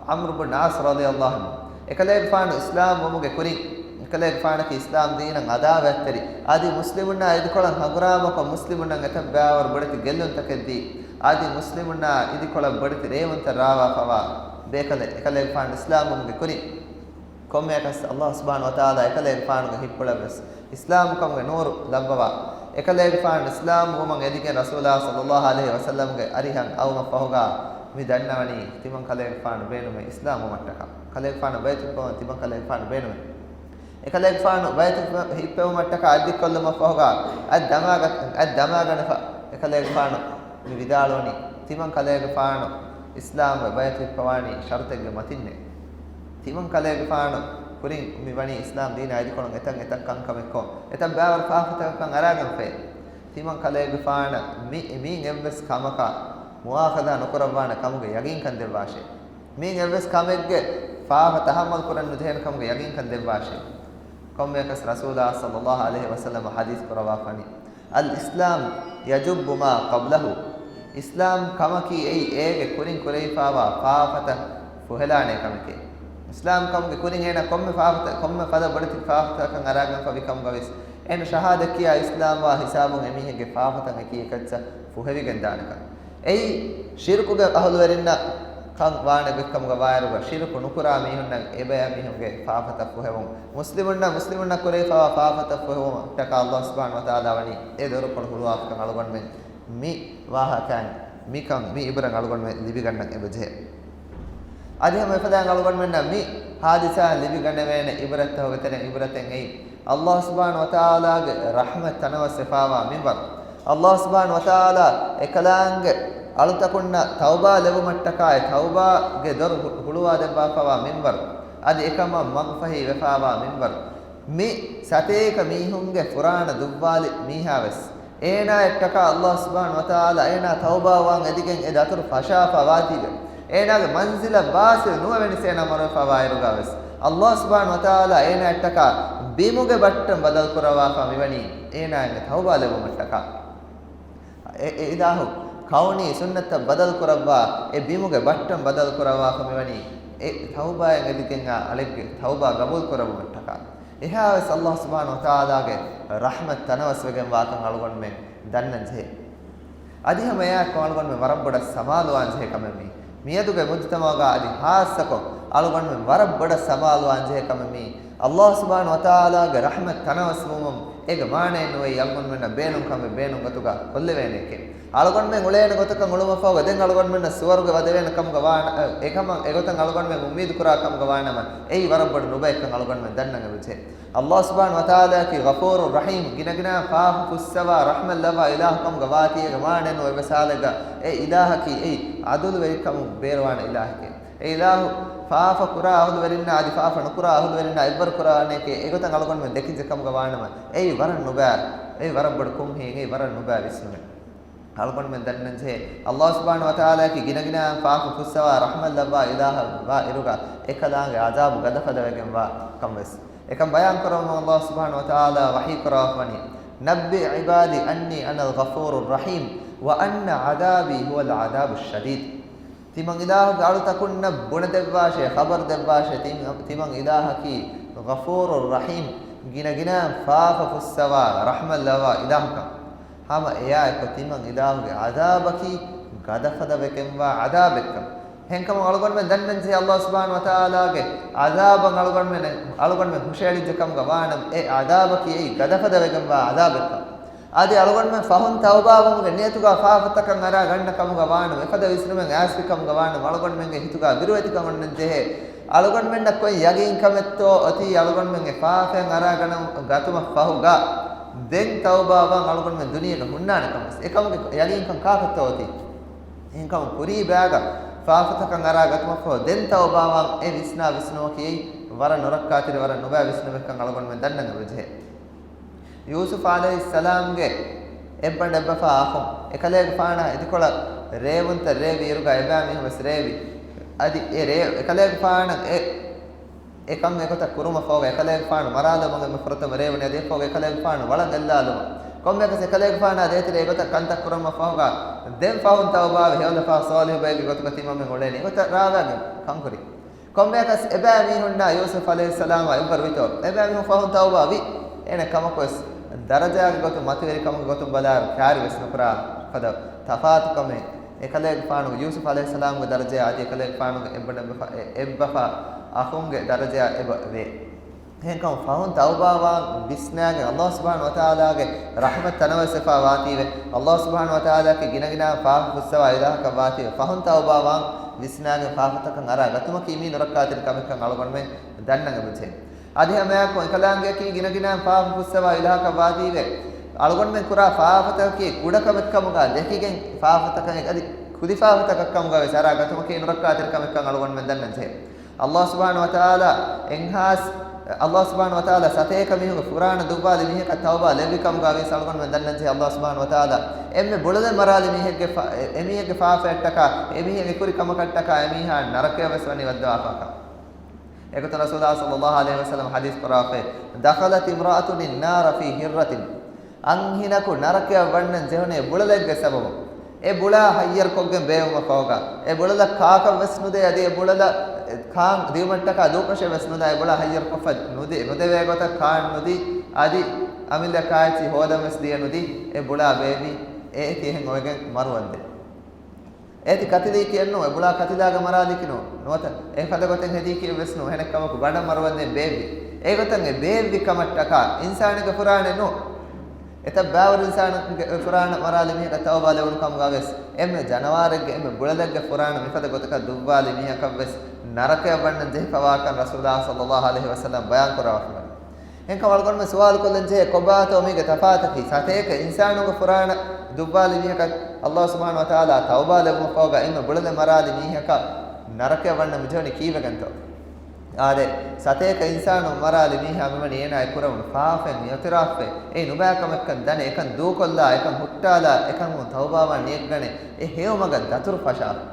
ޢަމްރު ބުން ޢާޞް ރަޟިޔައްލާހު ޢަންހު، އެކަލޭގެފާނު އިސްލާމް ވުމުގެ ކުރިން، އެކަލޭގެފާނަކީ އިސްލާމް ދީނަށް އަދާވަތްތެރި، އަދި މުސްލިމުންނާ އިދިކޮޅަށް ހަނގުރާމަކޮށް، މުސްލިމުންނަށް އެތައް ބައިވަރު ބޮޑެތި ގެއްލުންތަކެއްދީ، އަދި މުސްލިމުންނާ އިދިކޮޅަށް ބޮޑެތި ރޭވުންތައް ރާވާފަވާ ބޭކަލެއް، އެކަލޭގެފާނު އިސްލާމް ވުމުގެ ކުރިން، ކޮންމެއަކަސް ﷲ ސުބްޙާނަހޫ ވަތަޢާލާ އެކަލޭގެފާނުގެ ހިތްޕުޅަށްވެސް އިސްލާމްކަމުގެ ނޫރު ލައްވަވާ، އެކަލޭގެފާނު އިސްލާމް ވުމަށް އެދިގެން ރަސޫލާ ޞައްލައްލާހު ޢަލައިހި ވަސައްލަމްގެ އަރިހަށް އައުމަށްފަހުގަ މި ދަންނަވަނީ ތިމަން ކަލޭގެފާނު ބޭނުމެއް އިސްލާމް ވުމަށްޓަކާ. ކަލޭގެފާނު ބައިތު ހިއްޕަވަން ތިމަން ކަލޭގެފާނު ބޭނުމެއް. އެކަލޭގެފާނު ބައިތު ހިއްޕެވުމަށްޓަކާ އަތްދިއްކޮށްލުމަށްފަހުގަ އަތް ދަމާގަ-، އަތް ދަމާގަނެފަ އެކަލޭގެފާނު މި ވިދާޅުވަނީ، ތިމަން ކަލޭގެފާނު އިސްލާމްވެ ބައިތު ހިއްޕަވާނީ ޝަރުތެއްގެ މަތިންނޭ. ތިމަން ކަލޭގެފާނު ކުރިން މި ވަނީ އިސްލާމް ދީނާ އިދިކޮޅުން އެތަން އެތައް ކަންކަމެއްކޮށް، އެތައް ބައިވަރު ފާފަތަކަކަށް އަރާގެންފައި. ތިމަން ކަލޭގެފާނަށް މި، މީން އެއްވެސް ކަމަކަށް މުއާޚަޒާ ނުކުރައްވާނެ ކަމުގެ ޔަގީންކަން ދެއްވާށޭ. މީން އެއްވެސް ކަމެއްގެ ފާފަ ތަޙައްމަލް ކުރަން ނުޖެހޭނެ ކަމުގެ ޔަގީންކަން ދެއްވާށޭ. ކޮންމެއަކަސް ރަސޫލާ ޞައްލައްލާހު ޢަލައިހި ވަސައްލަމަ ޙަދީޘް ކުރައްވާފަނީ، އަލް އިސްލާމް ޔަޖުއްބު މާ ޤަބްލަހު. އިސްލާމް ކަމަކީ އެއީ އޭގެ ކުރިން ކުރެވިފާވާ ފާފަތައް ފުހެލާނޭ ކަމެކޭ. އިސްލާމް ކަމުގެ ކުރިން އޭނާ ކޮންމެ ފާފަތައް، ކޮންމެ ފަދަ ބޮޑެތި ފާފަތަކަށް އަރާގެންފަ ވިކަމުގަ ވެސް، އޭނަ ޝަހާދަތް ކިޔާ އިސްލާމްވާ ހިސާބުން އެމީހެއްގެ ފާފަތައް އެކީ އެކައްޗަށް ފުހެވިގެން ދާނެކަން. އެއީ ޝިރުކުގެ އަހުލުވެރިންނަށް ކަން ވާނެ ގޮތްކަމުގަ ވާއިރުގަ، ޝިރުކު ނުކުރާ މީހުންނަށް އެބަޔަށް މީހުންގެ ފާފަތައް ފުހެވުން، މުސްލިމުންނަށް، މުސްލިމުންނަށް ކުރެވިފަވާ ފާފަތައް ފުހެވުމަށްޓަކާ ﷲ ސުބްޙާނަހޫ ވަތަޢާލާ ވަނީ އެ ދޮރުކޮޅު ހުޅުވާފަކަން އަޅުގަނޑުމެން މި ވާހަކައިން، މިކަން، މި އިބްރަތް އަޅުގަނޑުމެން ލިބިގަންނަން އެބަޖެހޭ. އަދި ހަމަ އެފަދައިން އަޅުގަނޑުމެންނަށް މި ހާދިސާއިން ލިބިގަނެވޭނެ އިބްރަތްތަކުގެ ތެރެއިން އިބްރަތެއް އެއީ، ﷲ ސުބްޙާނަހޫ ވަތަޢާލާގެ ރަޙްމަތް ތަނަވަސްވެފާވާ މިންވަރު. ﷲ ސުބްޙާނަހޫ ވަތަޢާލާ އެކަލާނގެ އަޅުތަކުންނަށް ތައުބާ ލެއްވުމަށްޓަކާއި، ތައުބާގެ ދޮރު ހު-، ހުޅުވާ ދެއްވާފަވާ މިންވަރު. އަދި އެކަމަށް މަގުފަހި ވެފާވާ މިންވަރު. މި ސަތޭކަ މީހުންގެ ފުރާނަ ދުއްވާލި މީހާވެސް، އޭނާއަށްޓަކާ ﷲ ސުބްޙާނަހޫ ވަތަޢާލާ އޭނާ ތައުބާވާން އެދިގެން އެ ދަތުރު ފަށާފަ ވާތީވެ، އޭނާގެ މަންޒިލަށް ވާޞިލް ނުވެވެނިސޭނަ މަރުވެފަވާއިރުގަވެސް، ﷲ ސުބްޙާނަހޫ ވަތަޢާލާ އޭނާއަށްޓަކާ ބިމުގެ ބައްޓަން ބަދަލުކުރައްވާފަ މިވަނީ އޭނާއަށް އެ ތައުބާ ލެއްވުމަށްޓަކާ. އެ، އެ އިލާހު ކައުނީ ސުންނަތަށް ބަދަލުކުރައްވާ، އެ ބިމުގެ ބައްޓަން ބަދަލުކުރައްވާފަ މިވަނީ އެ ތައުބާއަށް އެދިގެން އާ އަޅެއްގެ ތައުބާ ގަބޫލުކުރެއްވުމަށްޓަކާ. އެހާވެސް ﷲ ސުބްޙާނަހޫ ވަތަޢާލާގެ ރަޙްމަތް ތަނަވަސްވެގެން ވާކަން އަޅުގަނޑުމެން ދަންނަން ޖެހޭ. އަދި ހަމަ އެއާއެކު އަޅުގަނޑުމެން ވަރަށް ބޮޑަށް ސަމާލުވާން ޖެހޭ ކަމެއް މީ. މިއަދުގެ މުޖުތަމަޢުގަ އަދި ހާއްސަކޮށް އަޅުގަނޑުމެން ވަރަށް ބޮޑަށް ސަމާލުވާން ޖެހޭ ކަމެއް މީ. ﷲ ސުބްޙާނަހޫ ވަތަޢާލާގެ ރަޙްމަތް ތަނަވަސްވުމުން އޭގެ މާނައެއް ނުވެ އަޅުގަނޑުމެންނަށް ބޭނުން ކަމެއް ބޭނުން ގޮތުގަ ކޮށްލެވޭނެ އެކެއް. އަޅުގަނޑުމެން އުޅޭނެ ގޮތަކަށް އުޅުމަށްފަހުގަ ދެން އަޅުގަނޑުމެންނަށް ސުވަރުގެ ވަދެވޭނެ ކަމުގަ ވާނަ، އެކަމަށް އެގޮތަށް އަޅުގަނޑުމެން އުއްމީދު ކުރާ ކަމުގަ ވާނަމަ، އެއީ ވަރަށް ބޮޑު ނުބައެއްކަން އަޅުގަނޑުމެން ދަންނަން އެބަޖެހޭ. ﷲ ސުބްޙާނަހޫ ވަތަޢާލާއަކީ ޣަފޫރު ރަޙީމް، ގިނަގިނަ ފާފަ ފުއްސަވާ ރަޙްމަތް ލައްވާ އިލާހު ކަމުގަ ވާތީ އޭގެ މާނައެއް ނުވެ އެއްވެސް ހާލެއްގަ އެ އިލާހަކީ އެއީ ޢަދުލުވެރިކަމުން ބޭރުވާނެ އިލާހެކޭ. އެ އިލާހު ފާފަ ކުރާ އަހުލުވެރިންނާ އަދި ފާފަ ނުކުރާ އަހުލުވެރިންނާ އެއްވަރު ކުރާނެކޭ. އެގޮތަށް އަޅުގަނޑުމެން ދެކިއްޖެ ކަމުގަ ވާނަމަ، އެއީ ވަރަށް ނުބައި، އެއީ ވަރަށް ބޮޑު ކުންހީން، އެއީ ވަރަށް ނުބައި ވިސްނުމެއް. އަޅުގަނޑުމެން ދަންނަންޖެހޭ، ﷲ ސުބްޙާނަހޫ ވަތަޢާލާއަކީ ގިނަގިނައިން ފާފަ ފުއްސަވާ ރަޙްމަތް ލައްވާ އިލާހަށް ވާ އިރުގަ އެކަލާނގެ ޢަޛާބު ގަދަފަދަވެގެންވާ ކަންވެސް. އެކަން ބަޔާންކުރައްވަމުން ﷲ ސުބްޙާނަހޫ ވަތަޢާލާ ވަޙީކުރައްވާފަވަނީ، نبئ عبادي أني أنا الغفور الرحيم وأن عذابي هو العذاب الشديد. ތިމަން އިލާހުގެ އަޅުތަކުންނަށް ބުނެދެއްވާށޭ، ޚަބަރު ދެއްވާށޭ، ތިމަ-، ތިމަން އިލާހަކީ ޣަފޫރު ރަޙީމް، ގިނަގިނައިން ފާފަ ފުއްސަވާ ރަޙްމަތް ލައްވާ އިލާހުކަން. ހަމަ އެއާއެކު ތިމަން އިލާހުގެ ޢަޛާބަކީ ގަދަފަދަވެގެންވާ ޢަޛާބެއްކަން. ހެންކަމުން އަޅުގަނޑުމެން ދަންނަންޖެހޭ، ﷲ ސުބްޙާނަހޫ ވަތަޢާލާގެ ޢަޛާބަށް އަޅުގަނޑުމެން، އަޅުގަނޑުމެން ހުށައެޅިއްޖެކަމުގަ ވާނަމަ، އެ ޢަޛާބަކީ އެއީ ގަދަފަދަވެގެންވާ ޢަޛާބެއްކަން. އަދި އަޅުގަނޑުމެން ފަހުން ތައުބާވުމުގެ ނިޔަތުގަ ފާފަތަކަށް އަރާ ގަންނަ ކަމުގަ ވާނަމަ، އެފަދަ ވިސްނުމެއް އައިސްފި ކަމުގަ ވާނަމަ، އަޅުގަނޑުމެންގެ ހިތުގަ ބިރުވެތިކަން އޮންނަންޖެހޭ. އަޅުގަނޑުމެންނަށް ކޮން ޔަގީންކަމެއްތޯ އޮތީ އަޅުގަނޑުމެން އެ ފާފައިން އަރާ ގަނަ-، ގަތުމަށް ފަހުގަ، ދެން ތައުބާވާން އަޅުގަނޑުމެން ދުނިޔޭގަ ހުންނާނެ ކަމަށް. އެކަމުގެ ޔަގީންކަން ކާކަށްތޯ އޮތީ؟ އެހެންކަމުން ކުރީ ބައިގަ ފާފަތަކަށް އަރާ ގަތުމަށްފަހު ދެން ތައުބާވާން އެ ވިސްނާ ވިސްނުމަކީ ވަރަށް ނުރައްކާތެރި، ވަރަށް ނުބައި ވިސްނުމެއްކަން އަޅުގަނޑުމެން ދަންނަން އެބަޖެހޭ. ޔޫސުފް ޢަލައިހިއްސަލާމްގެ އެއްބަނޑު އެއްބަފާ އަޚުން އެކަލޭގެފާނާ އިދިކޮޅަށް ރޭވުންތައް ރޭވި އިރުގަ އެބައިމީހުން ވެސް ރޭވި. އަދި އެ ރޭ-، އެކަލޭގެފާނަށް އެ އެކަން އެގޮތަށް ކުރުމަށް ފަހުގަ އެކަލޭގެފާނު މަރާލުމުން އެންމެ ފުރަތަމަ ރޭވުނީ އަދި އެއަށްފަހުގަ އެކަލޭގެފާނު ވަޅަށް ގެއްލާލުމަށް. ކޮންމެއަކަސް އެކަލޭގެފާނާ ދޭތެރޭ އެގޮތަށް ކަންތައް ކުރުމަށް ފަހުގަ ދެން ފަހުން ތައުބާވެ ހެޔޮލަފާ ޞާލިޙު ބައެއްގެ ގޮތުގަ ތިމަންމެން އުޅޭނީ. އެގޮތަށް ރާވާގެން ކަންކުރި. ކޮންމެއަކަސް އެބައިމީހުންނާ ޔޫސުފް ޢަލައިހިއްސަލާމާ އެއްވަރު ވިތޯ؟ އެބައިމީހުން ފަހުން ތައުބާ ވި. އޭނަ ކަމަކުވެސް ދަރަޖާގެ ގޮތުން މަތިވެރިކަމުގެ ގޮތުން ބަލާއިރު ކާރިވެސް ނުކުރާ ފަދަ ތަފާތުކަމެއް އެކަލޭގެފާނުގެ ޔޫސުފް ޢަލައިހިއްސަލާމްގެ ދަރަޖަޔާ އަދި އެކަލޭގެފާނުގެ އެއްބަނޑު އެއްބަފާ، އެ-، އެއްބަފާ އަޚުންގެ ދަރަޖަޔާ އެބަ ވޭ. އެހެންކަމުން ފަހުން ތައުބާވާން ވިސްނާގެން ﷲ ސުބްޙާނަހޫ ވަތަޢާލާގެ ރަޙްމަތް ތަނަވަސްވެފާ ވާތީވެ، ﷲ ސުބްޙާނަހޫ ވަތަޢާލާއަކީ ގިނަގިނަ ފާފަ ފުއްސަވާ އިލާހަކަށް ވާތީވެ، ފަހުން ތައުބާވާން ވިސްނާގެން ފާފަތަކަށް އަރާ ގަތުމަކީ މީ ނުރައްކާތެރި ކަމެއްކަން އަޅުގަނޑުމެން ދަންނަން އެބަޖެހޭ. އަދި ހަމައެއާއެކު އެކަލާނގެއަކީ ގިނަގިނަ ފާފަ ފުއްސަވާ އިލާހަކަށް ވާތީވެ، އަޅުގަނޑުމެން ކުރާ ފާފަތަކަކީ ކުޑަކަމެއްކަމުގަ ދެކިގެން ފާފަތަކަށް އަދި ކުދި ފާފަތަކަށްކަމުގަ ވެސް އަރާ ގަތުމަކީ ނުރައްކާތެރި ކަމެއްކަން އަޅުގަނޑުމެން ދަންނަންޖެހޭ. ﷲ ސުބްޙާނަހޫ ވަތަޢާލާ އެންހާސް، ﷲ ސުބްޙާނަހޫ ވަތަޢާލާ ސަތޭކަ މީހުންގެ ފުރާނަ ދުއްވާލި މީހަކަށް ތައުބާ ލެއްވި ކަމުގަ ވިޔަސް އަޅުގަނޑުމެން ދަންނަންޖެހޭ ﷲ ސުބްޙާނަހޫ ވަތަޢާލާ އެންމެ ބުޅަލެއް މަރާލި މީހެއްގެ ފާ-، އެ-، އެމީހެއްގެ ފާފައަށްޓަކާ، އެމީހެއްގެ ކުރި ކަމަކަށްޓަކާ އެމީހާ ނަރަކަޔަށް ވެސް ވަނީ ވައްދަވާފާކަން. އެގޮތުން ރަސޫލާ ޞައްލައްލާހު ޢަލައިހި ވަސައްލަމަ ޙަދީޘް ކުރާފައި، "دخلت امرأة النار في هرة." އަންހެނަކު ނަރަކަޔަށް ވަންނަން ޖެހުނީ ބުޅަލެއްގެ ސަބަބުން. އެ ބުޅާ ހައްޔަރުކޮށްގެން ބޭއްވުމަށް ފަހުގަ، އެ ބުޅަލަށް ކާކަށް ވެސް ނުދޭ، އަދި އެ ބުޅަލަށް ކާން ދިއުމަށްޓަކާ ދޫކަށެއް ވެސް ނުދާ، އެ ބުޅާ ހައްޔަރުކޮށްފަ ނުދޭ، ނުދެވޭ ގޮތަށް ކާން ނުދީ، އަދި އަމިއްލަ ކާއެއްޗި ހޯދަން ވެސް ދިޔަ ނުދީ، އެ ބުޅާ ބޭއްވި، އޭތި އެހެން އޮވެގެން މަރުވަންދެން. އޭތި ކަތިލީކީއެއްނު، އެ ބުޅާ ކަތިލާގެ މަރާލިކިނު، ނުވަތަ އެ ފަދަ ގޮތެއް ހެދީކީއެއް ވެސް ނު، އެހެނެއްކަމަކު ބަނޑަށް މަރުވަންދެން ބޭއްވި. އެގޮތަށް އެ ބޭއްވި ކަމަށްޓަކާ އިންސާނެއްގެ ފުރާނަ ނު، އެތައް ބާވަރު އިންސާނެއްގެ ފުރާނަ މަރާލި މީހަކަށް ތައުބާ ލެވުނު ކަމުގަ ވެސް، އެންމެ ޖަނަވާރެއްގެ އެންމެ ބުޅަލެއްގެ ފުރާނަ މިފަދަ ގޮތަކަށް ދުއްވާލި މީހަކަށް ވެސް ނަރަކަޔަށް ވަންނަން ޖެހިފަވާކަން ރަސޫލާ ޞައްލައްލާހު ޢަލައިހި ވަސައްލަމް ބަޔާން ކުރައްވާފަވަނީ. އެހެންކަމުން އަޅުގަނޑުމެން ސުވާލު ކޮށްލަން ޖެހޭ ކޮބާތޯ މީގެ ތަފާތަކީ؟ ސަތޭކަ އިންސާނުންގެ ފުރާނަ ދުއްވާލި މީހަކަށް ﷲ ސުބްޙާނަހޫ ވަތަޢާލާ ތައުބާ ލެއްވުމަށްފަހުގަ އެންމެ ބުޅަލެއް މަރާލި މީހަކަށް ނަރަކަޔަށް ވަންނަން މިޖެހުނީ ކީއްވެގެންތޯ؟ އާދެ، ސަތޭކަ އިންސާނުން މަރާލި މީހާ މިވަނީ އޭނާ އެ ކުރެވުނު ފާފައިން އިޢުތިރާފްވެ، އެއީ ނުބައި ކަމެއްކަން ދަނެ، އެކަން ދޫކޮށްލާ، އެކަން ހުއްޓާލާ، އެކަމުން ތައުބާވާން ނިޔަތްގަނެ، އެ ހެޔޮ މަގަށް ދަތުރު ފަށާފަ.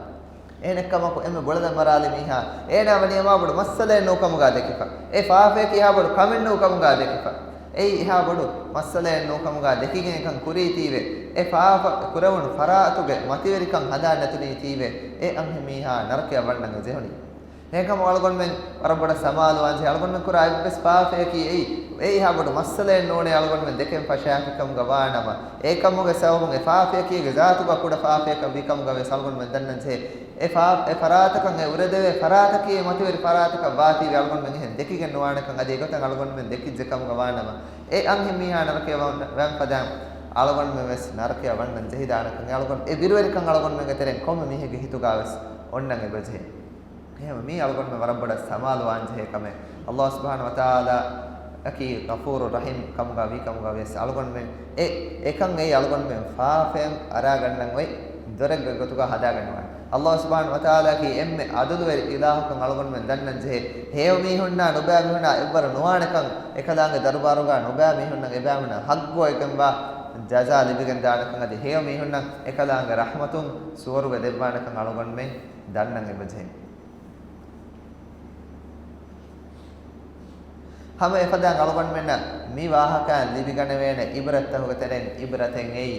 އެހެނެއްކަމަކު އެންމެ ބުޅަލެއް މަރާލި މީހާ، އޭނާ ވަނީ އެމާ ބޮޑު މައްސަލައެއް ނޫންކަމުގަ ދެކިފަ. އެ ފާފަޔަކީ އެހާ ބޮޑު ކަމެއް ނޫންކަމުގަ ދެކިފަ. އެއީ އެހާ ބޮޑު މައްސަލައެއް ނޫންކަމުގަ ދެކިގެން އެކަން ކުރީތީވެ، އެ ފާފަ ކުރެވުނު ފަރާތުގެ މަތިވެރިކަން ހަނދާން ނެތުނީތީވެ، އެ އަންހެން މީހާ ނަރަކަޔަށް ވަންނަން ޖެހުނީ. އެހެންކަމުން އަޅުގަނޑުމެން ވަރަށް ބޮޑަށް ސަމާލުވާން ޖެހޭ. އަޅުގަނޑުމެން ކުރާ އެއްވެސް ފާފަޔަކީ އެއީ، އެއީ އެހާ ބޮޑު މައްސަލައެއް ނޫނޭ އަޅުގަނޑުމެން ދެކެން ފަށާފިކަމުގަ ވާނަމަ، އެ ކަމުގެ ސަބަބުން އެ ފާފަޔަކީ އޭގެ ޒާތުގަ ކުޑަ ފާފަޔަކަށް ވީ ކަމުގަ ވެސް އަޅުގަނޑުމެން ދަންނަން ޖެހޭ. އެ ފާ-، އެ ފަރާތަކަށް އެ އުރެދެވޭ ފަރާތަކީ އެ މަތިވެރި ފަރާތަކަށް ވާތީވެ އަޅުގަނޑުމެން އެހެން ދެކިގެން ނުވާނެކަން އަދި އެގޮތަށް އަޅުގަނޑުމެން ދެކިއްޖެ ކަމުގަ ވާނަމަ، އެ އަންހެން މީހާ ނަރަކަޔަށް ވަން-، ވަން ފަދައިން އަޅުގަނޑުމެން ވެސް ނަރަކަޔަށް ވަންނަން ޖެހިދާނެކަން އެ އަޅުގަނޑު އެ ބިރުވެރިކަން އަޅުގަނޑުމެންގެ ތެރެއިން ކޮންމެ މީހެއްގެ ހިތުގަ ވެސް އޮންނަން އެބަޖެހޭ. އެހެންވެ، މީ އަޅުގަނޑުމެން ވަރަށް ބޮޑަށް ސަމާލުވާން ޖެހޭ ކަމެއް. ﷲ ސުބްޙާނަހޫ ވަތަޢާލާ އަކީ ޣަފޫރު ރަޙީމް ކަމުގަ ވީ ކަމުގަ ވިޔަސް އަޅުގަނޑުމެން އެ، އެކަން އެއީ އަޅުގަނޑުމެން ފާފައިން އަރާގަންނަން އޮތް ދޮރެއްގެ ގޮތުގަ ހަދާގަންނަވާނެ. ﷲ ސުބްޙާނަހޫ ވަތަޢާލާ އަކީ އެންމެ ޢަދުލުވެރި އިލާހަކަށް އަޅުގަނޑުމެން ދަންނަން ޖެހޭ. ހެޔޮ މީހުންނާ ނުބައި މީހުންނާ އެއްވަރު ނުވާނެކަން، އެކަލާނގެ ދަރުބާރުގަ ނުބައި މީހުންނަށް އެބައިމީހުންނަށް ޙައްޤު އޮތްގެންވާ ޖަޒާ ލިބިގެން ދާނެކަން އަދި ހެޔޮ މީހުންނަށް އެކަލާނގެ ރަޙްމަތުން ސުވަރުގެ ދެއްވާނެކަން އަޅުގަނޑުމެން ދަންނަން އެބަޖެހޭ. ހަމަ އެފަދައިން އަޅުގަނޑުމެންނަށް މި ވާހަކައިން ލިބިގަނެވޭނެ އިބްރަތްތަކުގެ ތެރެއިން އިބްރަތެއް އެއީ،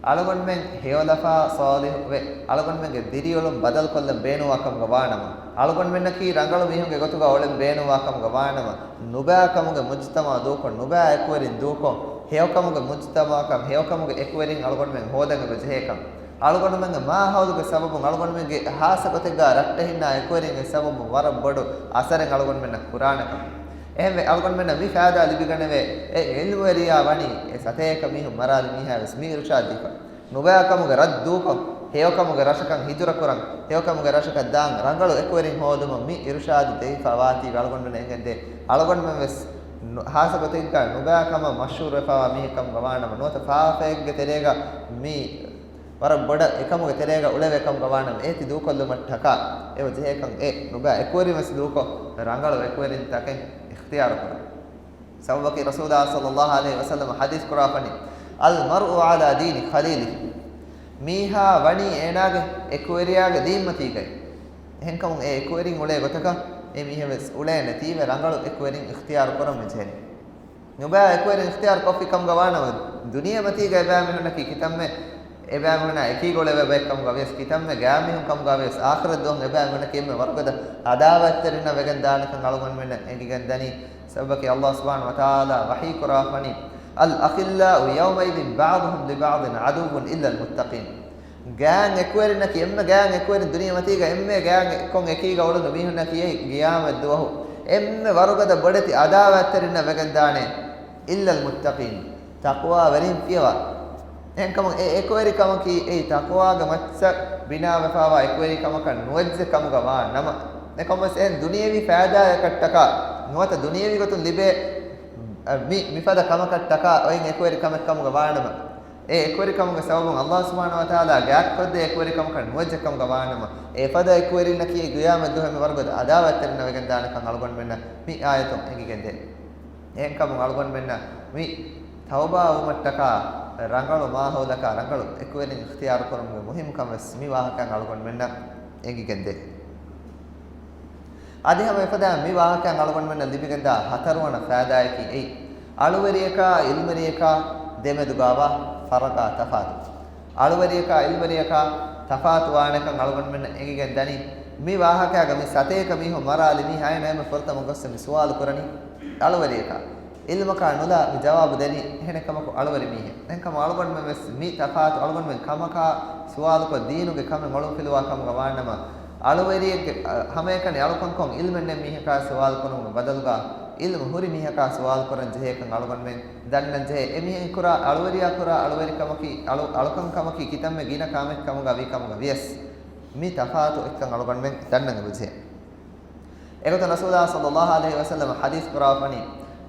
އަޅުގަނޑުމެން ހެޔޮލަފާ ޞާލިޙުވެ، އަޅުގަނޑުމެންގެ ދިރިއުޅުން ބަދަލުކޮށްލަން ބޭނުންވާ ކަމުގަ ވާނަމަ، އަޅުގަނޑުމެންނަކީ ރަނގަޅު މީހުންގެ ގޮތުގަ އުޅެން ބޭނުންވާ ކަމުގަ ވާނަމަ، ނުބައި ކަމުގެ މުޖުތަމަޢު ދޫކޮށް، ނުބައި އެކުވެރިން ދޫކޮށް، ހެޔޮކަމުގެ މުޖުތަމަޢަކަށް، ހެޔޮކަމުގެ އެކުވެރިން އަޅުގަނޑުމެން ހޯދަން އެބަޖެހޭކަން. އަޅުގަނޑުމެންގެ މާހައުލުގެ ސަބަބުން، އަޅުގަނޑުމެންގެ ހާއްސަ ގޮތެއްގާ ރައްޓެހިންނާ އެކުވެރިންގެ ސަބަބުން ވަރަށް ބޮޑު އަސަރެއް އަޅުގަނޑުމެންނަށް ކުރާނެކަން. އެހެންވެ، އަޅުގަނޑުމެންނަށް މި ފައިދާ ލިބިގަނެވޭ، އެ އިލްމުވެރިޔާ ވަނީ އެ ސަތޭކަ މީހުން މަރާލި މީހާ ވެސް މި އިރުޝާދު ދީފަ. ނުބައިކަމުގެ ރައްދުކޮށް، ހެޔޮކަމުގެ ރަށަކަށް ހިޖުރަކުރަން، ހެޔޮކަމުގެ ރަށަކަށް ދާން ރަނގަޅު އެކުވެރިން ހޯދުމަށް މި އިރުޝާދު ދެވިފަ ވާތީ އަޅުގަނޑުމެން އެނގެންދޭ. އަޅުގަނޑުމެން ވެސް ނު-، ހާއްސަ ގޮތެއްގަ ނުބައިކަމަށް މަޝްހޫރުވެފަވާ މީހެއް ކަމުގަ ވާނަމަ، ނުވަތަ ފާފައެއްގެ ތެރޭގަ މި ވަރަށް ބޮޑަށް އެކަމުގެ ތެރޭގަ އުޅެވޭ ކަމުގަ ވާނަމަ، އޭތި ދޫކޮށްލުމަށްޓަކާ އެބަ ޖެހޭކަން އެ ނުބައި އެކުވެރިން ވެސް ދޫކޮށް ރަނގަޅު އެކުވެރިންތަކެއް އިޚްތިޔާރު ކުރުން. ސަބަބަކީ ރަސޫލާ ޞައްލައްލާހު ޢަލައިހި ވަސައްލަމަ ޙަދީޘް ކުރާފަނި، "އަލްމަރްއު ޢަލާ ދީނި ޚަލީލިހި." މީހާ ވަނީ އޭނާގެ އެކުވެރިޔާގެ ދީންމަތީގައި. އެހެންކަމުން އެ އެކުވެރިން އުޅޭ ގޮތަކަށް އެ މީހެއް ވެސް އުޅޭނެތީވެ ރަނގަޅު އެކުވެރިން އިޚްތިޔާރު ކުރަން މި ޖެހެނީ. ނުބައި އެކުވެރިން އިޚްތިޔާރު ކޮށްފި ކަމުގަ ވާނަމަ، ދުނިޔެމަތީގަ އެބައިމީހުންނަކީ ކިތަންމެ، އެބައިމީހުންނާ އެކީގަ އުޅެވޭ ބައެއް ކަމުގަ ވިޔަސް، ކިތަންމެ ގާތްމީހުން ކަމުގަ ވިޔަސް، އާޚިރަތް ދުވަހު އެބައިމީހުންނަކީ އެންމެ ވަރުގަދަ އަދާވަތްތެރިންނަށް ވެގެން ދާނެކަން އަޅުގަނޑުމެންނަށް އެނގިގެން ދަނީ. ސަބަބަކީ ﷲ ސުބްޙާނަހޫ ވަތަޢާލާ ވަޙީ ކުރާފަނީ، "الأخلاء يومئذ بعضهم لبعض عدو إلا المتقين." ގާތް އެކުވެރިންނަކީ، އެންމެ ގާތް އެކުވެރިން ދުނިޔެމަތީގަ އެންމެ ގާތް އެއްކޮށް އެކީގަ އުޅުނު މީހުންނަކީ އެއީ ޤިޔާމަތް ދުވަހު އެންމެ ވަރުގަދަ ބޮޑެތި އަދާވަތްތެރިންނަށް ވެގެން ދާނެ، "إلا المتقين." ތަޤްވާވެރިން ފިޔަވާ. އެހެންކަމުން އެ އެކުވެރިކަމަކީ އެއީ ތަޤްވާގެ މައްޗަށް ބިނާވެފައިވާ އެކުވެރިކަމަކަށް ނުވެއްޖެ ކަމުގަ ވާ ނަމަ، އެކަމަށް އެހެން ދުނިޔެވީ ފައިދާއަކަށްޓަކާ ނުވަތަ ދުނިޔެވީ ގޮތުން ލިބޭ، އަ، މި، މިފަދަ ކަމަކަށްޓަކާ އޮތް އެކުވެރިކަމެއް ކަމުގަ ވާނަމަ، އެ އެކުވެރިކަމުގެ ސަބަބުން ﷲ ސުބްޙާނަހޫ ވަތަޢާލާ ގާތްކޮށްދޭ އެކުވެރިކަމަކަށް ނުވެއްޖެ ކަމުގަ ވާނަމަ، އެފަދަ އެކުވެރިންނަކީ ޤިޔާމަތް ދުވަހު އެންމެ ވަރުގަދަ އަދާވަތްތެރިންނަށް ވެގެން ދާނެކަން އަޅުގަނޑުމެންނަށް މި އާޔަތުން އެނގިގެންދޭ. އެހެންކަމުން އަޅުގަނޑުމެންނަށް މި ތައުބާވުމަށްޓަކާ ރަނގަޅު މާހައުލަކާ ރަނގަޅު އެކުވެރިން އިޚްތިޔާރު ކުރުމުގެ މުހިއްމުކަން ވެސް މި ވާހަކައިން އަޅުގަނޑުމެންނަށް އެނގިގެންދޭ. އަދި ހަމަ އެފަދައިން މި ވާހަކައިން އަޅުގަނޑުމެންނަށް ލިބިގެންދާ ހަތަރުވަނަ ފައިދާއަކީ އެއީ، އަޅުވެރިޔަކާ އިލްމުވެރިޔަކާ ދެމެދުގާވާ ފަރަގާ ތަފާތު. އަޅުވެރިޔަކާ އިލްމުވެރިޔަކާ ތަފާތު ވާނެކަން އަޅުގަނޑުމެންނަށް އެނގިގެން ދަނީ، މި ވާހަކައިގަ މި ސަތޭކަ މީހުން މަރާލި މީހާ އޭނަ އެންމެ ފުރަތަމަ ގޮސް މި ސުވާލު ކުރަނީ އަޅުވެރިޔަކާ. އިލްމަކާ ނުލާ މި ޖަވާބު ދެނީ އެހެނެއް ކަމަކު އަޅުވެރި މީހެއް. އެހެންކަމުން އަޅުގަނޑުމެން ވެސް މި ތަފާތު އަޅުގަނޑުމެން ކަމަކާ ސުވާލުކޮށް ދީނުގެ ކަމެއް އޮޅުންފިލުވާ ކަމުގަ ވާނަމަ، އަޅުވެރިއެއްގެ، އަ، ހަމައެކަނި އަޅުކަންކޮށް އިލްމެއް ނެތް މީހަކާ ސުވާލު ކުރުމުގެ ބަދަލުގަ އިލްމު ހުރި މީހަކާ ސުވާލު ކުރަން ޖެހޭކަން އަޅުގަނޑުމެން ދަންނަން ޖެހޭ. އެމީހެއް ކުރާ އަޅުވެރިޔާ ކުރާ އަޅުވެރިކަމަކީ، އަޅު، އަޅުކަންކަމަކީ ކިތަންމެ ގިނަ ކާމެއް ކަމުގަ ވީ ކަމުގަ ވިޔަސް، މި ތަފާތު އޮތްކަން އަޅުގަނޑުމެން ދަންނަން އެބަޖެހޭ. އެގޮތަށް ރަސޫލާ ޞައްލައްލާހު ޢަލައިހި ވަސައްލަމަ ޙަދީޘް ކުރާފަނީ،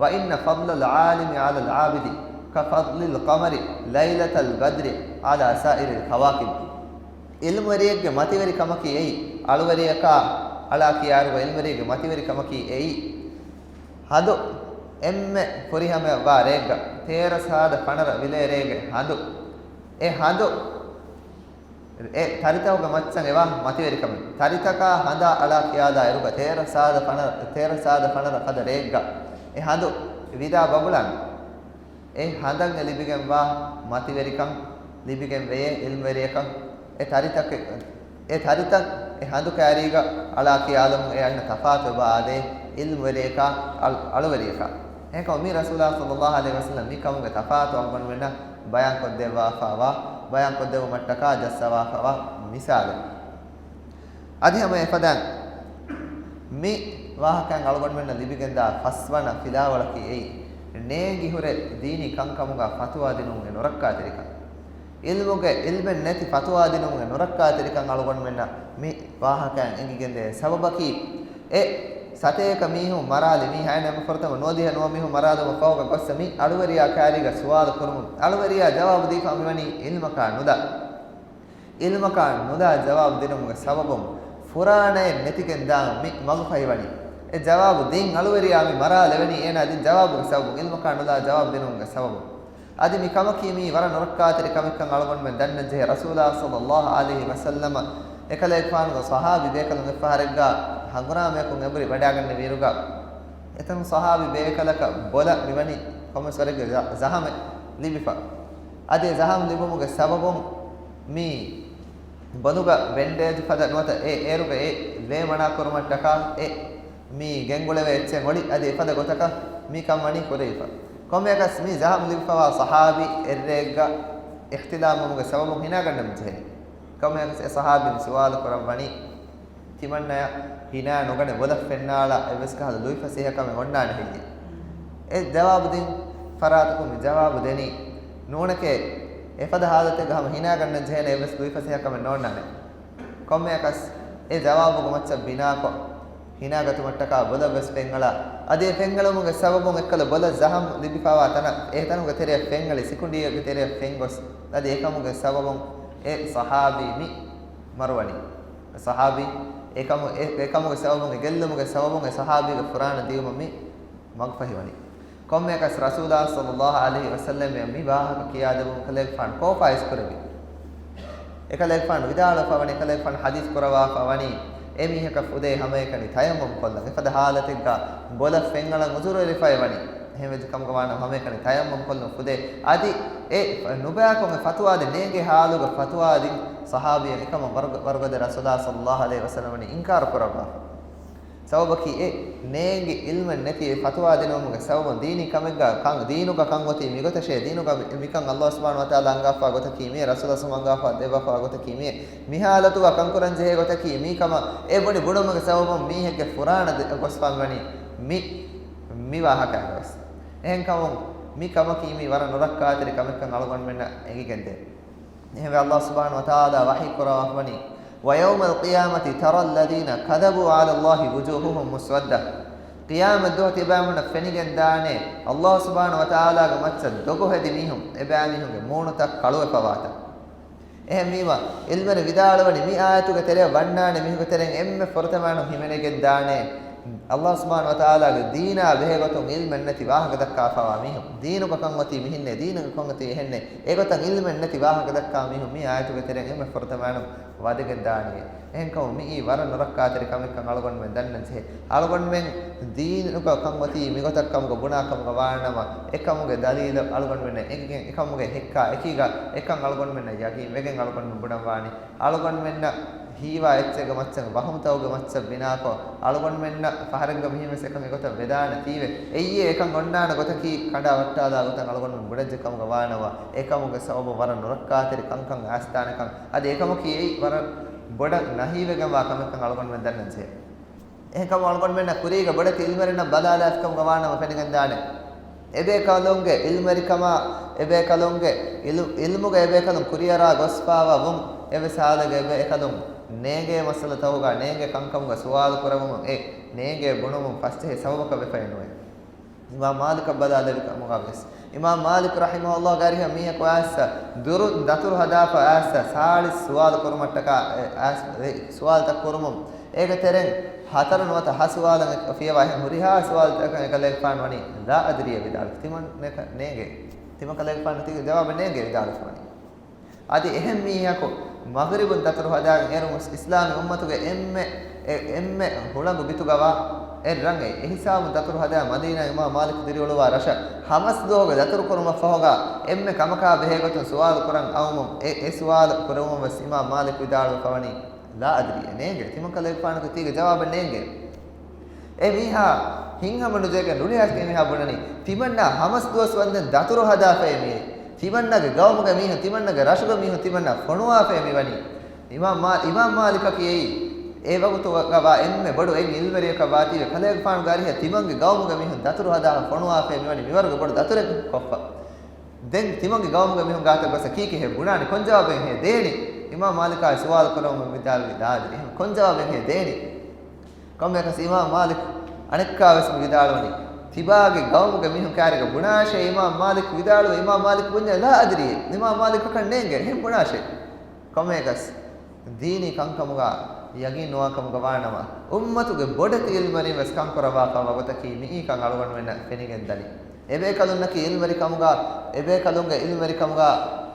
"وإن فضل العالم على العابد كفضل القمر ليلة البدر على سائر الكواكب." އިލްމުވެރިއެއްގެ މަތިވެރިކަމަކީ އެއީ، އަޅުވެރިޔަކާ އަޅާ ކިޔާއިރުގަ އިލްމުވެރިއެއްގެ މަތިވެރިކަމަކީ އެއީ، ހަނދު އެންމެ ފުރިހަމަޔަށް ވާ ރެއެއްގަ، ތޭރަ ސާދަ ފަނަރަ ވިލޭ ރޭގެ ހަނދު. އެ ހަނދު އެ ތަރިތަކުގެ މައްޗަށް އެވާ މަތިވެރިކަމެއް. ތަރިތަކާ ހަނދާ އަޅާ ކިޔާލާ އިރުގަ ތޭރަ ސާދަ ފަނަރަ، ތޭރަ ސާދަ ފަނަރަ ފަދަ ރެއެއްގަ އެ ހަނދު ވިދާ ބަބުޅާނެ. އެ ހަނދަށް އެ ލިބިގެންވާ މަތިވެރިކަން، ލިބިގެން ވެޔޭ އިލްމުވެރިޔަކަށް، އެ ތަރިތަކެއް، އެ ތަރިތައް އެ ހަނދު ކާރީގަ އަޅާ ކިޔާލުމުން އެ އަންނަ ތަފާތު އެބަ އާދޭ އިލްމުވެރިޔަކާ އަޅު، އަޅުވެރިޔަކާ. އެހެންކަމުން މީ ރަސޫލާ ޞައްލައްލާހު ޢަލައިހި ވަސައްލަމަ މި ކަމުގެ ތަފާތު އަޅުގަނޑުމެންނަށް ބަޔާންކޮށްދެއްވާފައިވާ، ބަޔާންކޮށްދެއްވުމަށްޓަކާ ޖައްސަވާފައިވާ މިސާލެއް. އަދި ހަމަ އެފަދައިން މި ވާހަކައިން އަޅުގަނޑުމެންނަށް ލިބިގެންދާ ފަސްވަނަ ފިލާވަޅަކީ އެއީ، ނޭނގި ހުރެ ދީނީ ކަންކަމުގަ ފަތުވާ ދިނުމުގެ ނުރައްކާތެރިކަން. އިލްމުގެ، އިލްމެއް ނެތި ފަތުވާ ދިނުމުގެ ނުރައްކާތެރިކަން އަޅުގަނޑުމެންނަށް މި ވާހަކައިން އެނގިގެންދޭ. ސަބަބަކީ، އެ ސަތޭކަ މީހުން މަރާލި މީހާ އޭނަ އެންމެ ފުރަތަމަ ނުވަދިހަ ނުވަ މީހުން މަރާލުމަށް ފަހުގަ ގޮއްސަ މި އަޅުވެރިޔާ ކާރީގަ ސުވާލު ކުރުމުން، އަޅުވެރިޔާ ޖަވާބު ދީފަ މިވަނީ އިލްމަކާ ނުލާ. އިލްމަކާ ނުލާ ޖަވާބު ދިނުމުގެ ސަބަބުން ފުރާނައެއް ނެތިގެން ދާން މި މަގުފަހިވަނީ. އެ ޖަވާބު ދިން އަޅުވެރިޔާ މި މަރާލެވެނީ އޭނާ ދިން ޖަވާބުގެ ސަބަބުން، އިލްމަކާ ނުލާ ޖަވާބު ދިނުމުގެ ސަބަބުން. އަދި މި ކަމަކީ މީ ވަރަށް ނުރައްކާތެރި ކަމެއްކަން އަޅުގަނޑުމެން ދަންނަން ޖެހޭ. ރަސޫލާ ޞައްލައްލާހު ޢަލައިހި ވަސައްލަމަ އެކަލޭގެފާނުގެ ޞަޙާބީ ބޭކަލުން އެއްފަހަރެއްގަ ހަނގުރާމަޔަކުން އެނބުރި ވަޑައިގަންނެވިއިރުގަ، އެތަން ޞަޙާބީ ބޭކަލަކަށް ބޮލަށް މިވަނީ ކޮންމެސް ވަރެއްގެ ޒަ-، ޒަހަމެއް ލިބިފަ. އަދި އެ ޒަހަމް ލިބުމުގެ ސަބަބުން މި ބޮލުގަ ބެންޑޭޖު ފަދަ ނުވަތަ އެ އޭރުގަ އެ ލޭ މަނާ ކުރުމަށްޓަކާ އެ މި ގެންގުޅެވޭ އެއްޗެއް އޮޅި އަދި އެފަދަ ގޮތަކަށް މި ކަން ވަނީ ކުރެވިފަ. ކޮންމެއަކަސް މި ޒަހަމް ލިބިފަވާ ޞަޙާބީ އެއްރެއެއްގަ އިޚްތިލާމުވުމުގެ ސަބަބުން ހިނާގަންނަމުން ޖެހެނީ. ކޮންމެއަކަސް އެ ޞަޙާބީން ސުވާލު ކުރައްވަނީ، ތިމަންނަޔަށް ހިނާ ނުގަނެ ބޮލަށް ފެންނާޅާ އެއްވެސް ކަހަލަ ލުއިފަސޭހަކަމެއް އޮންނާނެ ހެއްޔޭ؟ އެ ޖަވާބު ދިން ފަރާތަކުން މި ޖަވާބު ދެނީ، ނޫނެކޭ، އެފަދަ ހާލަތެއްގަ ހަމަ ހިނާގަންނަން ޖެހޭނެ އެއްވެސް ލުއިފަސޭހަކަމެއް ނޯންނާނެ. ކޮންމެއަކަސް އެ ޖަވާބުގެ މައްޗަށް ބިނާކޮށް، ހިނާގަތުމަށްޓަކާ ބޮލަށްވެސް ފެންއަޅާ. އަދި އެ ފެންއަޅުމުގެ ސަބަބުން އެއްކަލަ ބޮލަށް ޒަހަމް ލިބިފަވާ ތަނަށް، އެ ތަނުގެ ތެރެއަށް ފެންއަޅި، ސިކުނޑިއެއްގެ ތެރެއަށް ފެންގޮސް، އަދި އެކަމުގެ ސަބަބުން އެ ޞަޙާބީ މި މަރުވަނީ. އެ ޞަޙާބީ އެކަމު-، އެ-، އެކަމުގެ ސަބަބުން، އެ ގެއްލުމުގެ ސަބަބުން އެ ޞަޙާބީގެ ފުރާނަ ދިޔުމަށް މި މަގުފަހިވަނީ. ކޮންމެއަކަސް ރަސޫލާ ޞައްލައްލާހު ޢަލައިހި ވަސައްލަމް މި ވާހަކަ ކިޔާދެއްވުމުން ކަލޭގެފާނު ކޯފާ އިސްކުރެއްވި. އެކަލޭގެފާނު ވިދާޅުވެފަވަނީ، ކަލޭގެފާނު ޙަދީޘް ކުރައްވާފަވަނީ، އެ މީހަކަށް ފުދޭ ހަމައެކަނި ތަޔައްމުމް ކޮށްލަން. އެފަދަ ހާލަތެއްގަ ބޮލަށް ފެންއަޅަން ޢުޛުރުވެރިފައި ވަނީ. އެހެންވެއްޖެ ކަމުގަ ވާނަމަ ހަމައެކަނި ތަޔައްމުމް ކޮށްލުން ފުދޭ. އަދި އެ ނުބައިކޮށް އެ ފަތުވާ ދިން، ނޭނގޭ ޙާލުގަ ފަތުވާ ދިން ޞަޙާބީން އެކަމަށް ވަރުގަ-، ވަރުގަދަ ރަސޫލާ ޞައްލައްލާހު ޢަލައިހި ވަސައްލަމް ވަނީ އިންކާރު ކުރައްވާފަ. ސަބަބަކީ އެ ނޭނގި ޢިލްމެއް ނެތި އެ ފަތުވާ ދިނުމުގެ ސަބަބުން ދީނީ ކަމެއްގަ ކަން، ދީނުގަ ކަން އޮތީ މިގޮތަށޭ، ދީނުގަ މި-، މިކަން ﷲ ސުބްޙާނަހު ވަތަޢާލާ އަންގާފާ ގޮތަކީ މިއޭ، ރަސޫލާ ސަމް އަންގާފާ ދެއްވާފާ ގޮތަކީ މިއޭ، މި ޙާލަތުގަ ކަންކުރަން ޖެހޭ ގޮތަކީ މީ ކަމަށް އެ ބުނި ބުނުމުގެ ސަބަބުން މީހެއްގެ ފުރާނަ ދެ-، ގޮސްފާ މިވަނީ މި، މި ވާހަކައިގަވެސް. އެހެންކަމުން މި ކަމަކީ މީ ވަރަށް ނުރައްކާތެރި ކަމެއްކަން އަޅުގަނޑުމެންނަށް އެނގިގެންދޭ. އެހެންވެ، ﷲ ސުބްޙާނަހު ވަތަޢާލާ ވަޙީ ކުރައްވާފަވަނީ، وَيَوْمَ الْقِيَامَةِ تَرَى الَّذِينَ كَذَبُوا عَلَى اللَّهِ وُجُوهُهُمْ مُسْوَدَّةٌ. ޤިޔާމަތް ދުވަހު ތިބާމެންނަށް ފެނިގެންދާނެ، ﷲ ސުބްޙާނަހު ވަތަޢާލާގެ މައްޗަށް ދޮގު ހެދި މީހުން، އެބައިމީހުންގެ މޫނުތައް ކަޅުވެފަވާތަން. އެހެންވީމަ، ޢިލްމުވެރިން ވިދާޅުވަނީ، މި އާޔަތުގެ ތެރެއަށް ވަންނާނެ މީހުންގެ ތެރެއިން އެންމެ ފުރަތަމައިނު ހިމެނިގެންދާނެ، ﷲ ސުބްޙާނަހު ވަތަޢާލާގެ ދީނާ ބެހޭގޮތުން ޢިލްމެއް ނެތި ވާހަކަ ދައްކާފަވާ މީހުން، ދީނުގަ ކަން އޮތީ މިހެންނޭ، ދީނުގަ ކަން އޮތީ އެހެންނޭ، އެގޮތަށް ޢިލްމެއް ނެތި ވާހަކަ ދައްކާ މީހުން މި އާޔަތުގެ ތެރެއިން އެންމެ ފުރަތަމައިނު ވަދެގެން ދާނީ. އެހެންކަމުން މިއީ ވަރަށް ނުރައްކާތެރި ކަމެއްކަން އަޅުގަނޑުމެން ދަންނަން ޖެހޭ. އަޅުގަނޑުމެން ދީނުގަ ކަން އޮތީ މިގޮތަށް ކަމުގަ ބުނާ ކަމުގަ ވާނަމަ، އެކަމުގެ ދަލީލު އަޅުގަނޑުމެންނަށް އެނގިގެން، އެކަމުގެ ހެއްކާ އެކީގަ އެކަން އަޅުގަނޑުމެންނަށް ޔަގީން ވެގެން އަޅުގަނޑުމެން ބުނަން ވާނީ. އަޅުގަނޑުމެންނަށް ހީވާ އެއްޗެއްގެ މައްޗަށް، ވަހުމްތަކުގެ މައްޗަށް ބިނާކޮށް، އަޅުގަނޑުމެންނަށް ފަހަރެއްގަ މިހެން ވެސް އެކަން އެގޮތަށް ވެދާނެތީވެ. އެއީ އެކަން އޮންނާނެ ގޮތަކީ ކަނޑާ ވައްޓާލާ ގޮތަށް އަޅުގަނޑުމެން ބުނެއްޖެ ކަމުގަ ވާނަމަ، އެކަމުގެ ސަބަބު ވަރަށް ނުރައްކާތެރި ކަންކަން އައިސްދާނެކަން. އަދި އެކަމަކީ އެއީ ވަރަށް ބޮޑަށް ނަހީވެގެންވާ ކަމެއްކަން އަޅުގަނޑުމެން ދަންނަން ޖެހޭ. އެހެންކަމުން އަޅުގަނޑުމެންނަށް ކުރީގަ ބޮޑެތި ޢިލްމުވެރިންނަށް ބަލާލާފިކަމުގަ ވާނަމަ ފެނިގެންދާނެ، އެބޭކަލުންގެ ޢިލްމުވެރިކަމާ، އެބޭކަލުންގެ ޢިލް-، ޢިލްމުގަ އެބޭކަލުން ކުރިއަރާ ގޮސްފާވާ ވުން، އެވެސް ހާލެއްގަ އެބޭކަލުން ނޭނގޭ މައްސަލަތަކުގަ ނޭނގޭ ކަންކަމުގަ ސުވާލު ކުރެވުމުން، އެ ނޭނގޭ ބުނުމުން ފަސްޖެހޭ ސަބަބަކަށް ވެފައެއް ނުވޭ. އިމާމް މާލިކަށް ބަލާލެވި ކަމުގަ ވެސް، އިމާމް މާލިކު ރަޙިމަހުﷲ ގާރިހަ މީހަކު އައިސް ދުރު ދަތުރު ހަދާފަ އައިސް ސާޅީސް ސުވާލު ކުރުމަށްޓަކާ، އެ، އައިސް ރި-، ސުވާލުތައް ކުރުމުން، އޭގެ ތެރެއިން ހަތަރު ނުވަތަ ހަ ސުވާލަށް ފިޔަވާ އެހެން ހުރިހާ ސުވާލުތަކަށް އެކަލޭގެފާނު ވަނީ ލާ އަދްރީއޭ ވިދާޅު. ތިމަން ނޭކަ-، ނޭނގޭ. ތިމަން ކަލޭގެފާނު ތީގެ ޖަވާބެއް ނޭނގޭ ވިދާޅުވަނީ. އަދި އެހެން މީހަކު މަޣްރިބުން ދަތުރު ހަދާގެން އޭރު މުސް-، އިސްލާމީ އުއްމަތުގެ އެންމެ، އެ-، އެންމެ ހުޅަނގު ބިތުގަވާ އެއް ރަނގައި އެހިސާބުން ދަތުރު ހަދާ މަދީނާ އިމާމް މާލިކް ދިރިއުޅުވާ ރަށަށް ހަމަސް ދުވަހުގެ ދަތުރު ކުރުމަށްފަހުގަ އެންމެ ކަމަކާ ބެހޭގޮތުން ސުވާލު ކުރަން އައުމުން އެ، އެ ސުވާލު ކުރެވުމަށް ވެސް އިމާމް މާލިކް ވިދާޅުވެފަވަނީ، ލާ އަދްރީ، ނޭނގޭ. ތިމަން ކަލޭގެފާނަކު ތީގެ ޖަވާބެއް ނޭނގޭ. އެ މީހާ ހިތްހަމަ ނުޖެހިގެން ރުޅިއައިސް އެ މީހާ ބުނަނީ، ތިމަންނާ ހަމަސް ދުވަސް ވަންދެން ދަތުރު ހަދާފައޭ މިއީ. ތިމަންނަގެ ގައުމުގެ މީހުން، ތިމަންނަގެ ރަށުގެ މީހުން ތިމަންނާ ފޮނުވާފައޭ މިވަނީ. އިމާމް މާ-، އިމާމް މާލިކަކީ އެއީ އެ ވަގުތުގަ ވާ އެންމެ ބޮޑު އެއް ޢިލްމުވެރިޔަކަށް ވާތީވެ، ކަލޭގެފާނުގެ އަރިހަށް ތިމަންގެ ގައުމުގެ މީހުން ދަތުރު ހަދާފަ ފޮނުވާފައޭ މިވަނީ މިވަރުގެ ބޮޑު ދަތުރެއް ކޮށްފަ. ދެން ތިމަންގެ ގައުމުގެ މީހުން ގާތަށް ގޮސް ކީކޭ ބުނާނީ؟ ކޮން ޖަވާބެއްހޭ ދޭނީ؟ އިމާމް މާލިކާ ސުވާލު ކުރަމުން ވިދާޅުވި ލާ އަދްރީ. އެހެން ކޮން ޖަވާބެއްހޭ ދޭނީ؟ ކޮންމެއަކަސް އިމާމް މާލިކް އަނެއްކާވެސް މި ވިދާޅުވަނީ، ތިބާގެ ގައުމުގެ މީހުން ކާރިގަ ބުނާށޭ. އިމާމް މާލިކް ވިދާޅުވެ، އިމާމް މާލިކް ބުންޏޭ ލާ އަދްރީ، އިމާމް މާލިކަކަށް ނޭނގޭ، އެހެން ބުނާށޭ. ކޮންމެއަކަސް ދީނީ ކަންކަމުގަ ޔަގީން ނުވާ ކަމުގަ ވާނަމަ، އުއްމަތުގެ ބޮޑެތި ޢިލްމުވެރިން ވެސް ކަން ކުރައްވާފަ ވަގުތަކީ މިއީކަން އަޅުގަނޑުމެންނަށް ފެނިގެންދަނީ. އެބޭކަލުންނަކީ ޢިލްމުވެރިކަމުގަ، އެބޭކަލުންގެ ޢިލްމުވެރިކަމުގަ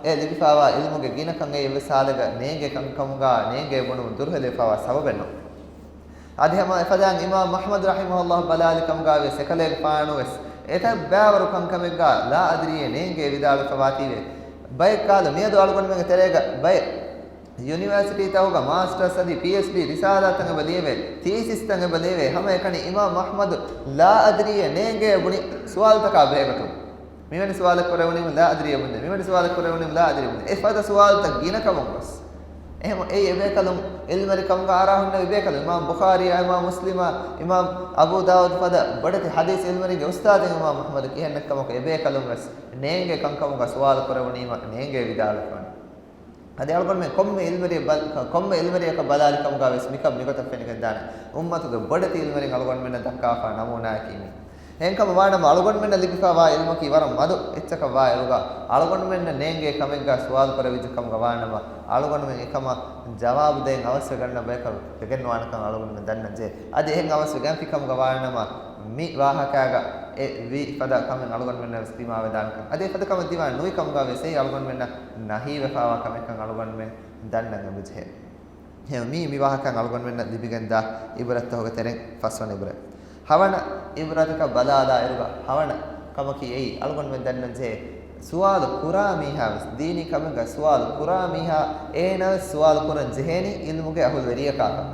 އެ ލިބިފާވާ ޢިލްމުގެ ގިނަކަން އެއީ އެއްވެސް ހާލެއްގަ ނޭނގޭ ކަންކަމުގަ ނޭނގޭ ބުނުމުން ދުރުހެލިވެފާވާ ސަބަބެއް ނޫން. އަދި ހަމަ އެފަދައިން އިމާމް އަޙްމަދު ރަޙިމަހުﷲ ބަލާލި ކަމުގަ ވެސް އެކަލޭގެފާނު ވެސް އެތައް ބައިވަރު ކަންކަމެއްގަ ލާ އަދްރީއޭ ނޭނގޭ ވިދާޅުވެފަ ވާތީވެ. ބައެއް ކަހަލަ މިއަދު އަޅުގަނޑުމެންގެ ތެރޭގަ ބައެއް ޔުނިވަރސިޓީތަކުގަ މާސްޓަރސް އަދި ޕީއެޗްޑީ ރިސާލާތައް އެބަ ލިޔެވޭ، ތީސިސްތައް އެބަ ލިޔެވޭ، ހަމަ އެކަނި އިމާމް އަޙްމަދު ލާ އަދްރީއޭ ނޭނގޭ ބުނި ސުވާލުތަކާ ބެހޭގޮތުން. މިވެނި ސުވާލެއް ކުރެވުނީމު ލާ އަދްރީއޭ ބުންޏޭ، މިވެނި ސުވާލެއް ކުރެވުނީމު ލާ އަދްރީއޭ ބުންޏޭ. އެ ފަދަ ސުވާލުތައް ގިނަ ކަމުން ގޮސް. އެހެން އެއީ އެބޭކަލުން އިލްމުވެރިކަމުގަ އަރާ ހުންނެވި ބޭކަލުން. އިމާމް ބުޚާރީއާ، އިމާމް މުސްލިމާ، އިމާމް އަބޫ ދާވޫދު ފަދަ ބޮޑެތި ޙަދީޘް އިލްމުވެރިންގެ އުސްތާޛެއް އިމާމް އަޙްމަދު ކިހިނެއްކަމަކު އެބޭކަލުން ވެސް ނޭނގޭ ކަންކަމުގަ ސުވާލު ކުރެވުނީމަ ނޭނގޭ ވިދާޅުވެފާނެ. އަދި އަޅުގަނޑުމެން ކޮންމެ އިލްމުވެރިއެއް ބަލް-، ކޮންމެ އިލްމުވެރިޔަކަށް ބަލާލި ކަމުގަ ވެސް މިކަން މިގޮތަށް ފެނިގެންދާނެ. އުއްމަތުގެ ބޮޑެތި އިލްމުވެރިން އަޅުގަނޑުމެންނަށް ދައްކާފާ ނަމޫނާއަކީ މީ. އެހެންކަމަށް ވާނަމަ، އަޅުގަނޑުމެންނަށް ލިބިފާވާ އިލްމަކީ ވަރަށް މަދު އެއްޗަކަށް ވާއިރުގަ، އަޅުގަނޑުމެންނަށް ނޭނގޭ ކަމެއްގަ ސުވާލު ކުރެވިއްޖެ ކަމުގަ ވާނަމަ، އަޅުގަނޑުމެން އެކަމަށް ޖަވާބު ދޭން އަވަސްވެގަންނަ ބަޔަކަށް ވެގެންވާނެކަން އަޅުގަނޑުމެން ދަންނަންޖެހޭ. އަދި އެހެން އަވަސްވެގެންފި ކަމުގަ ވާނަމަ، މި ވާހަކާގަ އެ ވީ ފަދަ ކަމެއް އަޅުގަނޑުމެންނަށް ވެސް ދިމާވެދާނެކަން. އަދި އެފަދަ ކަމެއް ދިމާ ނުވި ކަމުގަ ވެސް އެއީ އަޅުގަނޑުމެންނަށް ނަހީވެފާވާ ކަމެއްކަން އަޅުގަނޑުމެން ދަންނަން އެބަޖެހޭ. އެހެން މީ، މި ވާހަކައިން އަޅުގަނޑުމެންނަށް ލިބިގެންދާ އިބްރަތްތަކުގެ ތެރެއިން ފަސްވަނަ އިބްރަތް. ހަވަނަ އިބްރަތަކަށް ބަލާލާއިރުގަ ހަވަނަ ކަމަކީ އެއީ އަޅުގަނޑުމެން ދަންނަންޖެހޭ، ސުވާލު ކުރާ މީހާ ވެސް، ދީނީ ކަމެއްގަ ސުވާލު ކުރާ މީހާ އޭނާވެސް ސުވާލު ކުރަން ޖެހޭނީ އިލްމުގެ އަހުލުވެރިޔަކާކަން.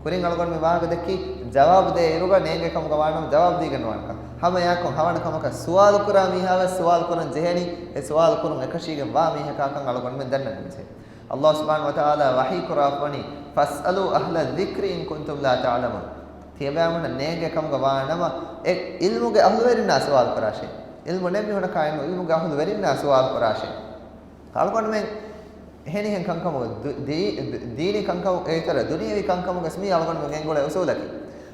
ކުރިން އަޅުގަނޑު މި ވާހަކަ ދެއްކީ، ޖަވާބު ދޭ އިރުގަ ނޭނގޭ ކަމުގަ ވާނަމަ ޖަވާބު ދީގެން ނުވާނެކަން. ހަމަ އެއާއެކު ހަވަނަ ކަމަކަށް ސުވާލު ކުރާ މީހާވެސް ސުވާލު ކުރަން ޖެހޭނީ، އެ ސުވާލު ކުރުން އެކަށީގެން ވާ މީހަކާކަން އަޅުގަނޑުމެން ދަންނަން ޖެހޭ. އައްލާހު ސުބްޙާނަހު ވަތަޢާލާ ވަޙީ ކުރައްވަނީ، "فَاسْأَلُوا أَهْلَ الذِّكْرِ إِن كُنتُمْ لَا تَعْلَمُونَ." ތިޔަބައިމީހުންނަށް ނޭނގޭ ކަމުގަ ވާނަމަ، އެ އިލްމުގެ އަހުލުވެރިންނާ ސުވާލު ކުރާށޭ. އިލްމު ނެތް މީހުންނަކާ އިލްމު، އިލްމުގެ އަހުލުވެރިންނާ ސުވާލު ކުރާށޭ. އަޅުގަނޑުމެން އެހެނިހެން ކަންކަމުގަ ދު-، ދީ-، ދީނީ ކަންކަމު އެއްތަރަ ދުނިޔެވީ ކަންކަމުގަސް މީ އަޅުގަނޑުމެން ގެންގުޅޭ އުސޫލަކީ.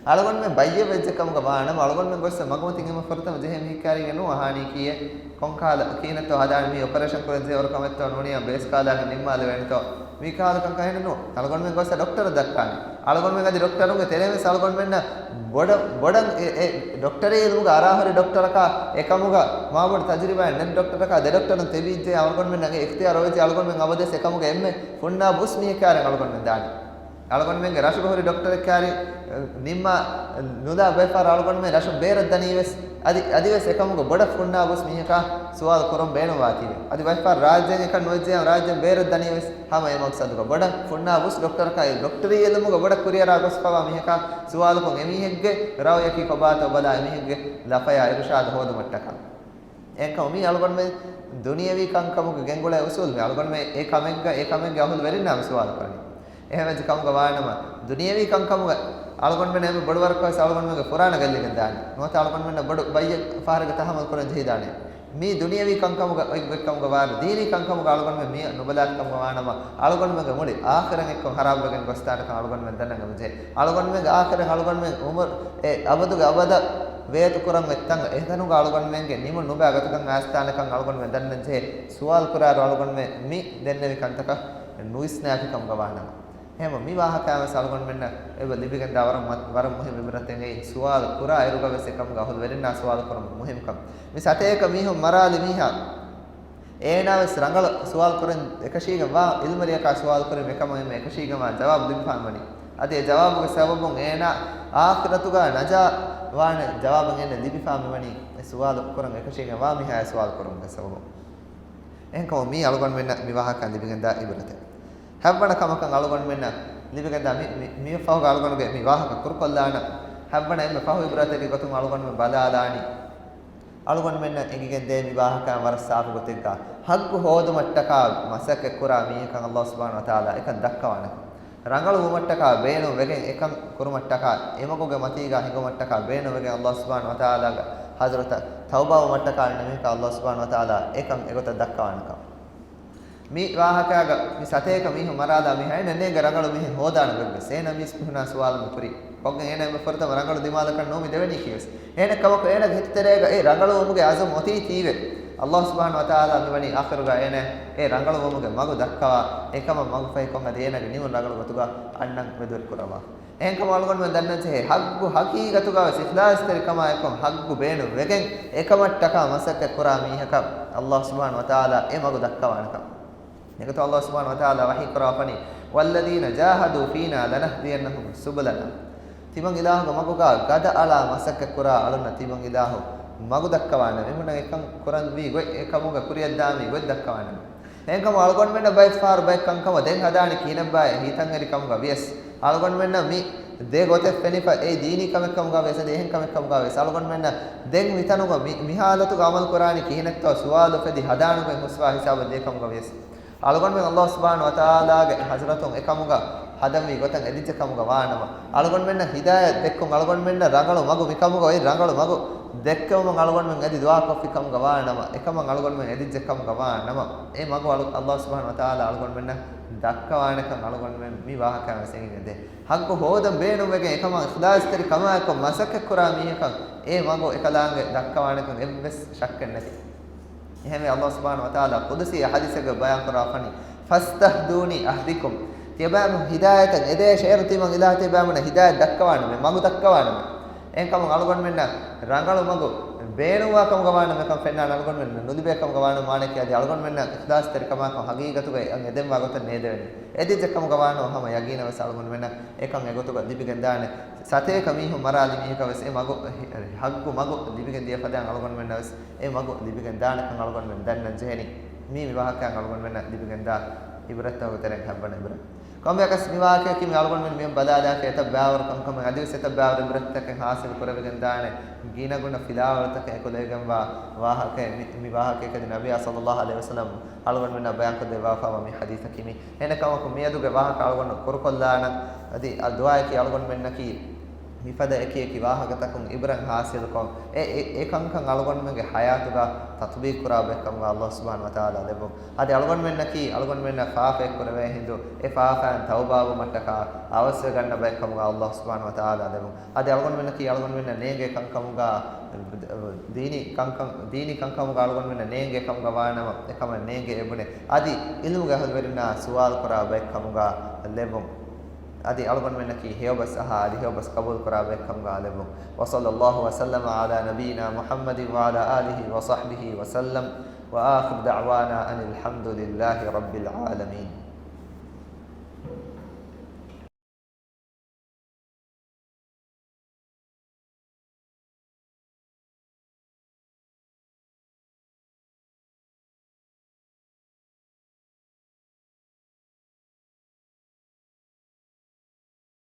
އަޅުގަނޑުމެން ބައްޔެއް ވެއްޖެ ކަމުގަ ވާނަމަ، އަޅުގަނޑުމެން ގޮއްސަ މަގުމަތިން އެންމެ ފުރަތަމަ ޖެހޭ މީހެއް ކާރީގެ ނޫން އަހާނީ ކީއެއް، ކޮންކާލަ ކީނެއްތޯ ހަދާނީ، މީ އޮޕަރޭޝަން ކުރަން ޖެހޭ ވަރު ކަމެއްތޯ ނޫނިޔާ ބޭސް ކާލާގެން ނިންމާލެވޭނެތޯ، މީ ކާލަ ކަންކަން އެހެނެއް ނޫން. އަޅުގަނޑުމެން ގޮއްސަ ޑޮކްޓަރަށް ދައްކާނީ. އަޅުގަނޑުމެން އަދި ޑޮކްޓަރުންގެ ތެރޭން ވެސް އަޅުގަނޑުމެންނަށް ބޮޑަށް، ބޮޑަށް އެ، އެ ޑޮކްޓަރީ އިލްމުގަ އަރާހުރި ޑޮކްޓަރަކާ އެކަމުގަ މާބޮޑު ތަޖުރިބާއެއް ނެތް ޑޮކްޓަރަކާ ދެ ޑޮކްޓަރުން ތެބިއްޖެ އަޅުގަނޑުމެންނަށް އެ އިޚްތިޔާރު އޮވެއްޖެ އަޅުގަނޑުމެން އަބަދުވެސް އެކަމުގަ އެންމެ ފުންނާބު އުސް މީހެއް ކާރިން އަޅުގަނޑުމެން ދާނީ. އަޅުގަނޑުމެންގެ ރަށުގަ ހުރި ޑޮކްޓަރެއް ކާރި ނިންމާ ނުލާ ބައެއް ފަހަރު އަޅުގަނޑުމެން ރަށުން ބޭރަށް ދަނީ ވެސް އަދި، އަދިވެސް އެކަމުގަ ބޮޑަށް ފުންނާބު އުސް މީހަކާ ސުވާލު ކުރަން ބޭނުންވާތީވެ. އަދި ބައެއް ފަހަރު ރާއްޖޭން އެކަން ނުވެއްޖެ ރާއްޖޭން ބޭރަށް ދަނީ ވެސް ހަމަ އެ މަގްސަދުގަ ބޮޑަށް ފުންނާބު އުސް ޑޮކްޓަރަކާ އެ ޑޮކްޓަރީ އިލްމުގަ ބޮޑަށް ކުރިއަރާ ގޮސްފަވާ މީހަކާ ސުވާލުކޮށް އެމީހެއްގެ ރައުޔަކީ ކޮބާތޯ ބަލާ އެމީހެއްގެ ލަފަޔާ އިރުޝާދު ހޯދުމަށްޓަކާ. އެހެންކަމުން މީ އަޅުގަނޑުމެން ދުނިޔެވީ ކަންކަމުގަ ގެންގުޅޭ އުސޫލު މީ. އަޅުގަނޑުމެން އެ ކަމެއްގަ، އެ ކަމެއްގެ އަހުލުވެރިންނާ މި ސުވާލު ކުރަނީ. އެހެންވެއްޖެ ކަމުގަ ވާނަމަ، ދުނިޔެވީ ކަންކަމުގަ އަޅުގަނޑުމެން އެންމެ ބޮޑު ވަރަކަށް ވެސް އަޅުގަނޑުމެންގެ ފުރާނަ ގެއްލިގެން ދާނެ. ނުވަތަ އަޅުގަނޑުމެންނަށް ބޮޑު ބައްޔެއް ފަހަރެއްގެ ތަހައްމަލް ކުރަން ޖެހިދާނެ. މީ ދުނިޔެވީ ކަންކަމުގަ އޮތް ގޮތްކަމުގަ ވާނަމަ، ދީނީ ކަންކަމުގަ އަޅުގަނޑުމެން މި ނުބަލާތި ކަމުގަ ވާނަމަ، އަޅުގަނޑުމެންގެ މުޅި އާޚިރަތް އެއްކޮށް ހަރާބުވެގެން ގޮސްދާނެކަން އަޅުގަނޑުމެން ދަންނަން އެބަޖެހޭ. އަޅުގަނޑުމެންގެ އާޚިރަތް އަޅުގަނޑުމެން އުމުރު އެ އަބަދުގެ އަބަދަށް ވޭތު ކުރަން އޮތް ތަން އެތަނުގަ އަޅުގަނޑުމެންގެ ނިމުން ނުބައި ގޮތަކަށް އައިސްދާނެކަން އަޅުގަނޑުމެން ދަންނަން ޖެހޭ. ސުވާލު ކުރާއިރު އަޅުގަނޑުމެން މި ދެންނެވި ކަންތަކަށް ނުވިސްނާތި ކަމުގަ ވާނަމަ. އެހެންވެ، މި ވާހަކައިން ވެސް އަޅުގަނޑުމެންނަށް އެބަ ލިބިގެންދާ ވަރަށް މަ-، ވަރަށް މުހިންމު އިބްރަތެއް އެއީ، ސުވާލު ކުރާ އިރުގަ ވެސް އެކަމުގެ އަހުލުވެރިންނާ ސުވާލު ކުރުމުގެ މުހިންމުކަން. މި ސަތޭކަ މީހުން މަރާލި މީހާ، އޭނާ ވެސް ރަނގަޅަށް ސުވާލު ކުރަން އެކަށީގެން ވާ އިލްމުވެރިޔަކާ ސުވާލު ކުރީމަ އެކަމަށް އެންމެ އެކަށީގެން ވާ ޖަވާބު ލިބިފާން ވަނީ. އަދި އެ ޖަވާބުގެ ސަބަބުން އޭނާ އާޚިރަތުގަ ނަޖާ ވާނެ ޖަވާބެއް އޭނަ ލިބިފާ މިވަނީ އެ ސުވާލު ކުރަން އެކަށީގެން ވާ މީހާޔާ ސުވާލު ކުރުމުގެ ސަބަބުން. އެހެންކަމުން މީ އަޅުގަނޑުމެންނަށް މި ވާހަކަ ލިބިގެންދާ އިބްރަތެއް. ހަތްވަނަ ކަމަކަށް އަޅުގަނޑުމެންނަށް ލިބިގެންދާ މި، މި، މި ފަހުގަ އަޅުގަނޑުގެ މި ވާހަކަ ކުރުކޮށްލާނަން. ހަތްވަނަ އެންމެ ފަހު އިބްރަތެއްގެ ގޮތުން އަޅުގަނޑުމެން ބަލާލާނީ، އަޅުގަނޑުމެންނަށް އެނގިގެން ދޭ މި ވާހަކަ ވަރަށް ސާފު ގޮތެއްގަ ޙައްޤު ހޯދުމަށްޓަކާ މަސައްކަތް ކުރާ މީހަކަށް އައްލާހު ސުބްޙާނަހު ވަތަޢާލާ އެކަން ދައްކަވާނެ. ރަނގަޅު ވުމަށްޓަކާ ބޭނުން ވެގެން އެކަން ކުރުމަށްޓަކާ އެމަގުގެ މަތީގަ ހިނގުމަށްޓަކާ ބޭނުން ވެގެން އައްލާހު ސުބްޙާނަހު ވަތަޢާލާގެ ޙަޟްރަތަށް ތައުބާވުމަށްޓަކާ އަންނަ މީހަކަށް އައްލާހު ސުބްޙާނަހު ވަތަޢާލާ އެކަން އެގޮތަށް ދައްކަވާނެކަން. މި ވާހަކައިގަ މި ސަތޭކަ މީހުން މަރާލާ މީހާ އޭނަ ނޭނގެ ރަނގަޅު މީހެއް ހޯދާނެ ގޮތްވެސް އޭނަ މީސް މީހުނާ ސުވާލު މި ކުރީ. ކޮށްގެން އޭނަ އެންމެ ފުރަތަމަ ރަނގަޅު ދިމާލަކަށް ނޫން މި ދެވެނީ ކީވެސް. އޭނަ ކަމަކު އޭނަގެ ހިތުތެރޭގަ އެ ރަނގަޅުވުމުގެ އަޒުމް އޮތީ ތީވެ. އައްލާހު ސުބްޙާނަހު ވަތަޢާލާ މިވަނީ އާޚިރުގަ އޭނަ އެ ރަނގަޅުވުމުގެ މަގު ދައްކަވާ، އެކަމަށް މަގުފަހިކޮށް އަދި އޭނަގެ ނިމުން ރަނގަޅު ގޮތުގަ އަންނަން މެދުވެރި ކުރައްވާ. އެހެންކަމުން އަޅުގަނޑުމެން ދަންނަންޖެހޭ، ޙައްޤު ޙަޤީޤަތުގަ ވެސް އިޚްލާޞްތެރިކަމާއެކު ޙައްޤު ބޭނުން ވެގެން އެކަމަށްޓަކާ މަސައްކަތް ކުރާ މީހަކަށް އައްލާހު ސުބްޙާނަހު ވަތަޢާލާ އެ މަގު ދައްކަވާނެކަން. އެގޮތަށް އައްލާހު ސުބްޙާނަހު ވަތަޢާލާ ވަޙީ ކުރައްވަނީ، "والذين جاهدوا فينا لنهدينهم سبلنا." ތިމަން އިލާހުގެ މަގުގަ ގަދަ އަޅާ މަސައްކަތް ކުރާ އަޅުންނަށް ތިމަން އިލާހު މަގު ދައްކަވާނެ. އެމީހުންނަށް އެކަން ކުރަންވީ ގޮތް، އެކަމުގަ ކުރިއަށްދާންވީ ގޮތް ދައްކަވާނެ. އެހެންކަމުން އަޅުގަނޑުމެންނަށް ބައެއް ފަހަރު ބައެއް ކަންކަމަށް ދެން ހަދާނެ ކިހިނެއްބާއޭ ހިތަށްއެރި ކަމުގަ ވިޔަސް، އަޅުގަނޑުމެންނަށް މި ދެ ގޮތެއް ފެނިފަ، އެއީ ދީނީ ކަމެއް ކަމުގަ ވިޔަސް އަދި އެހެން ކަމެއް ކަމުގަ ވިޔަސް، އަޅުގަނޑުމެންނަށް ދެން މިތަނުގަ މި، މި ހާލަތުގަ އަމަލު ކުރާނީ ކިހިނެއްތޯ ސުވާލު އުފެދި ހަދާނެ ގޮތް ހުސްވާ ހިސާބަށް ދިޔަ ކަމުގަ ވިޔަސް، އަޅުގަނޑުމެން އަﷲ ސުބްޙާނަހޫ ވަތަޢާލާގެ ޙަޟްރަތުން އެކަމުގަ ހަދަންވީ ގޮތަށް އެދިއްޖެ ކަމުގަ ވާނަމަ، އަޅުގަނޑުމެންނަށް ހިދާޔަތް ދެއްކުން، އަޅުގަނޑުމެންނަށް ރަނގަޅު މަގު، މިކަމުގަ އޮތް ރަނގަޅު މަގު ދެއްކެވުމުން އަޅުގަނޑުމެން އެދި ދުޢާ ކޮށްފި ކަމުގަ ވާނަމަ، އެކަމަށް އަޅުގަނޑުމެން އެދިއްޖެ ކަމުގަ ވާނަމަ، އެ މަގު އަޅު-، އަﷲ ސުބްޙާނަހޫ ވަތަޢާލާ އަޅުގަނޑުމެންނަށް ދައްކަވާނެކަން އަޅުގަނޑުމެން މި ވާހަކައިން ވެސް އެނގިގެންދޭ. ޙައްޤު ހޯދަން ބޭނުންވެގެން އެކަމަށް އިޚްލާޞްތެރިކަމާއެކު މަސައްކަތްކުރާ މީހަކަށް އެ މަގު އެކަލާނގެ ދައްކަވާނެކަން އެއްވެސް ޝައްކެއް ނެތި. އެހެންވެ، އަﷲ ސުބްޙާނަހޫ ވަތަޢާލާ ޤުދުސީ ޙަދީޘެއްގަ ބަޔާންކުރާފަނީ، "ފަސްތަހްދޫނީ އަހްދިކުމް." ތިޔަބައިމީހުން ހިދާޔަތަށް އެދޭށޭ، އޭރު ތިމަން އިލާހު ތިޔަބައިމީހުންނަށް ހިދާޔަތް ދައްކަވާނަމޭ، މަގު ދައްކަވާނަމޭ. އެހެންކަމުން އަޅުގަނޑުމެންނަށް ރަނގަޅު މަގު ބޭނުންވާ ކަމުގަ ވާނަމޭ، އެކަން ފެންނާނެ އަޅުގަނޑުމެން ނުލިބޭ ކަމުގަ ވާނަމޭ، މާނައަކީ އަދި އަޅުގަނޑުމެންނަށް އިޚްލާޞްތެރިކަމާއެކު ހަގީގަތުގައި އަން އެދެންވާ ގޮތަށް ނޭދެވެނީ. އެދިއްޖެ ކަމުގަ ވާނަމަ ހަމަ ޔަގީނަށް ވެސް އަޅުގަނޑުމެންނަށް އެކަން އެގޮތުގަ ލިބިގެންދާނެ. ސަތޭކަ މީހުން މަރާލި މީހަކަށް ވެސް އެ މަގު، ހައްގު މަގު ލިބިގެން ދިޔަ ފަދައިން އަޅުގަނޑުމެންނަށް ވެސް އެ މަގު ލިބިގެން ދާނެކަން އަޅުގަނޑުމެން ދަންނަން ޖެހެނީ. މީ މި ވާހަކައިން އަޅުގަނޑުމެންނަށް ލިބިގެންދާ ޢިބްރަތްތަކުގެ ތެރެއިން ހަތްވަނަ ޢިބްރަތް. ކޮންމެއަކަސް މި ވާހަކަޔަކީ މި އަޅުގަނޑުމެން މިއަށް ބަލާލާފަ އެތައް ބާވަރު ކަންކަމެއް އަދިވެސް އެތައް ބާވަރު ޢިބްރަތްތަކެއް ޙާޞިލް ކުރެވިގެންދާނެ ގިނަގުނަ ފިލާވަޅުތަކެއް އެކުލެވިގެންވާ ވާހަކައެއް މި، މި ވާހަކަޔަކަދި ނަބިއްޔާ ޞައްލައްލާހު ޢަލައިހި ވަސައްލަމް އަޅުގަނޑުމެންނަށް ބަޔާންކޮށްދެއްވާފައިވާ މި ޙަދީޘަކީ މި. އެހެންކަމަކު މިއަދުގެ ވާހަކަ އަޅުގަނޑު ކުރުކޮށްލާނަން. އަދި އަ ދުޢާއަކީ އަޅުގަނޑުމެންނަކީ މިފަދަ އެކި އެކި ވާހަކަތަކުން ޢިބްރަތް ޙާޞިލުކޮށް، އެ، އެ، އެ ކަންކަން އަޅުގަނޑުމެންގެ ޙަޔާތުގަ ތަޠްބީޤު ކުރާ ބައެއްކަމުގަ އަﷲ ސުބްޙާނަހޫ ވަތަޢާލާ ލެއްބުން. އަދި އަޅުގަނޑުމެންނަކީ އަޅުގަނޑުމެންނަށް ފާފައެއް ކުރެވޭ ހިނދު، އެ ފާފައިން ތައުބާވުމަށްޓަކާ އަވަސްވެގަންނަ ބައެއްކަމުގަ އަﷲ ސުބްޙާނަހޫ ވަތަޢާލާ ލެއްބުން. އަދި އަޅުގަނޑުމެންނަކީ އަޅުގަނޑުމެންނަށް ނޭނގޭ ކަންކަމުގަ، ދީނީ ކަންކަން، ދީނީ ކަންކަމުގަ އަޅުގަނޑުމެންނަށް ނޭނގޭ ކަމުގަ ވާނަމަ، އެކަމަށް ނޭނގޭ އެބުނެ. އަދި ޢިލްމުގެ އަހުލުވެރިންނާ ސުވާލު ކުރާ ބައެއްކަމުގަ ލެއްބުން. އަދި އަޅުގަނޑުމެންނަކީ ހެޔޮބަސް އަހާ އަދި ހެޔޮބަސް ޤަބޫލު ކުރާ ބައެއްކަމުގަ ލެއްބުން. وصلى الله وسلم على نبينا محمد وعلى آله وصحبه وسلم، وآخر دعوانا أن الحمد لله رب العالمين.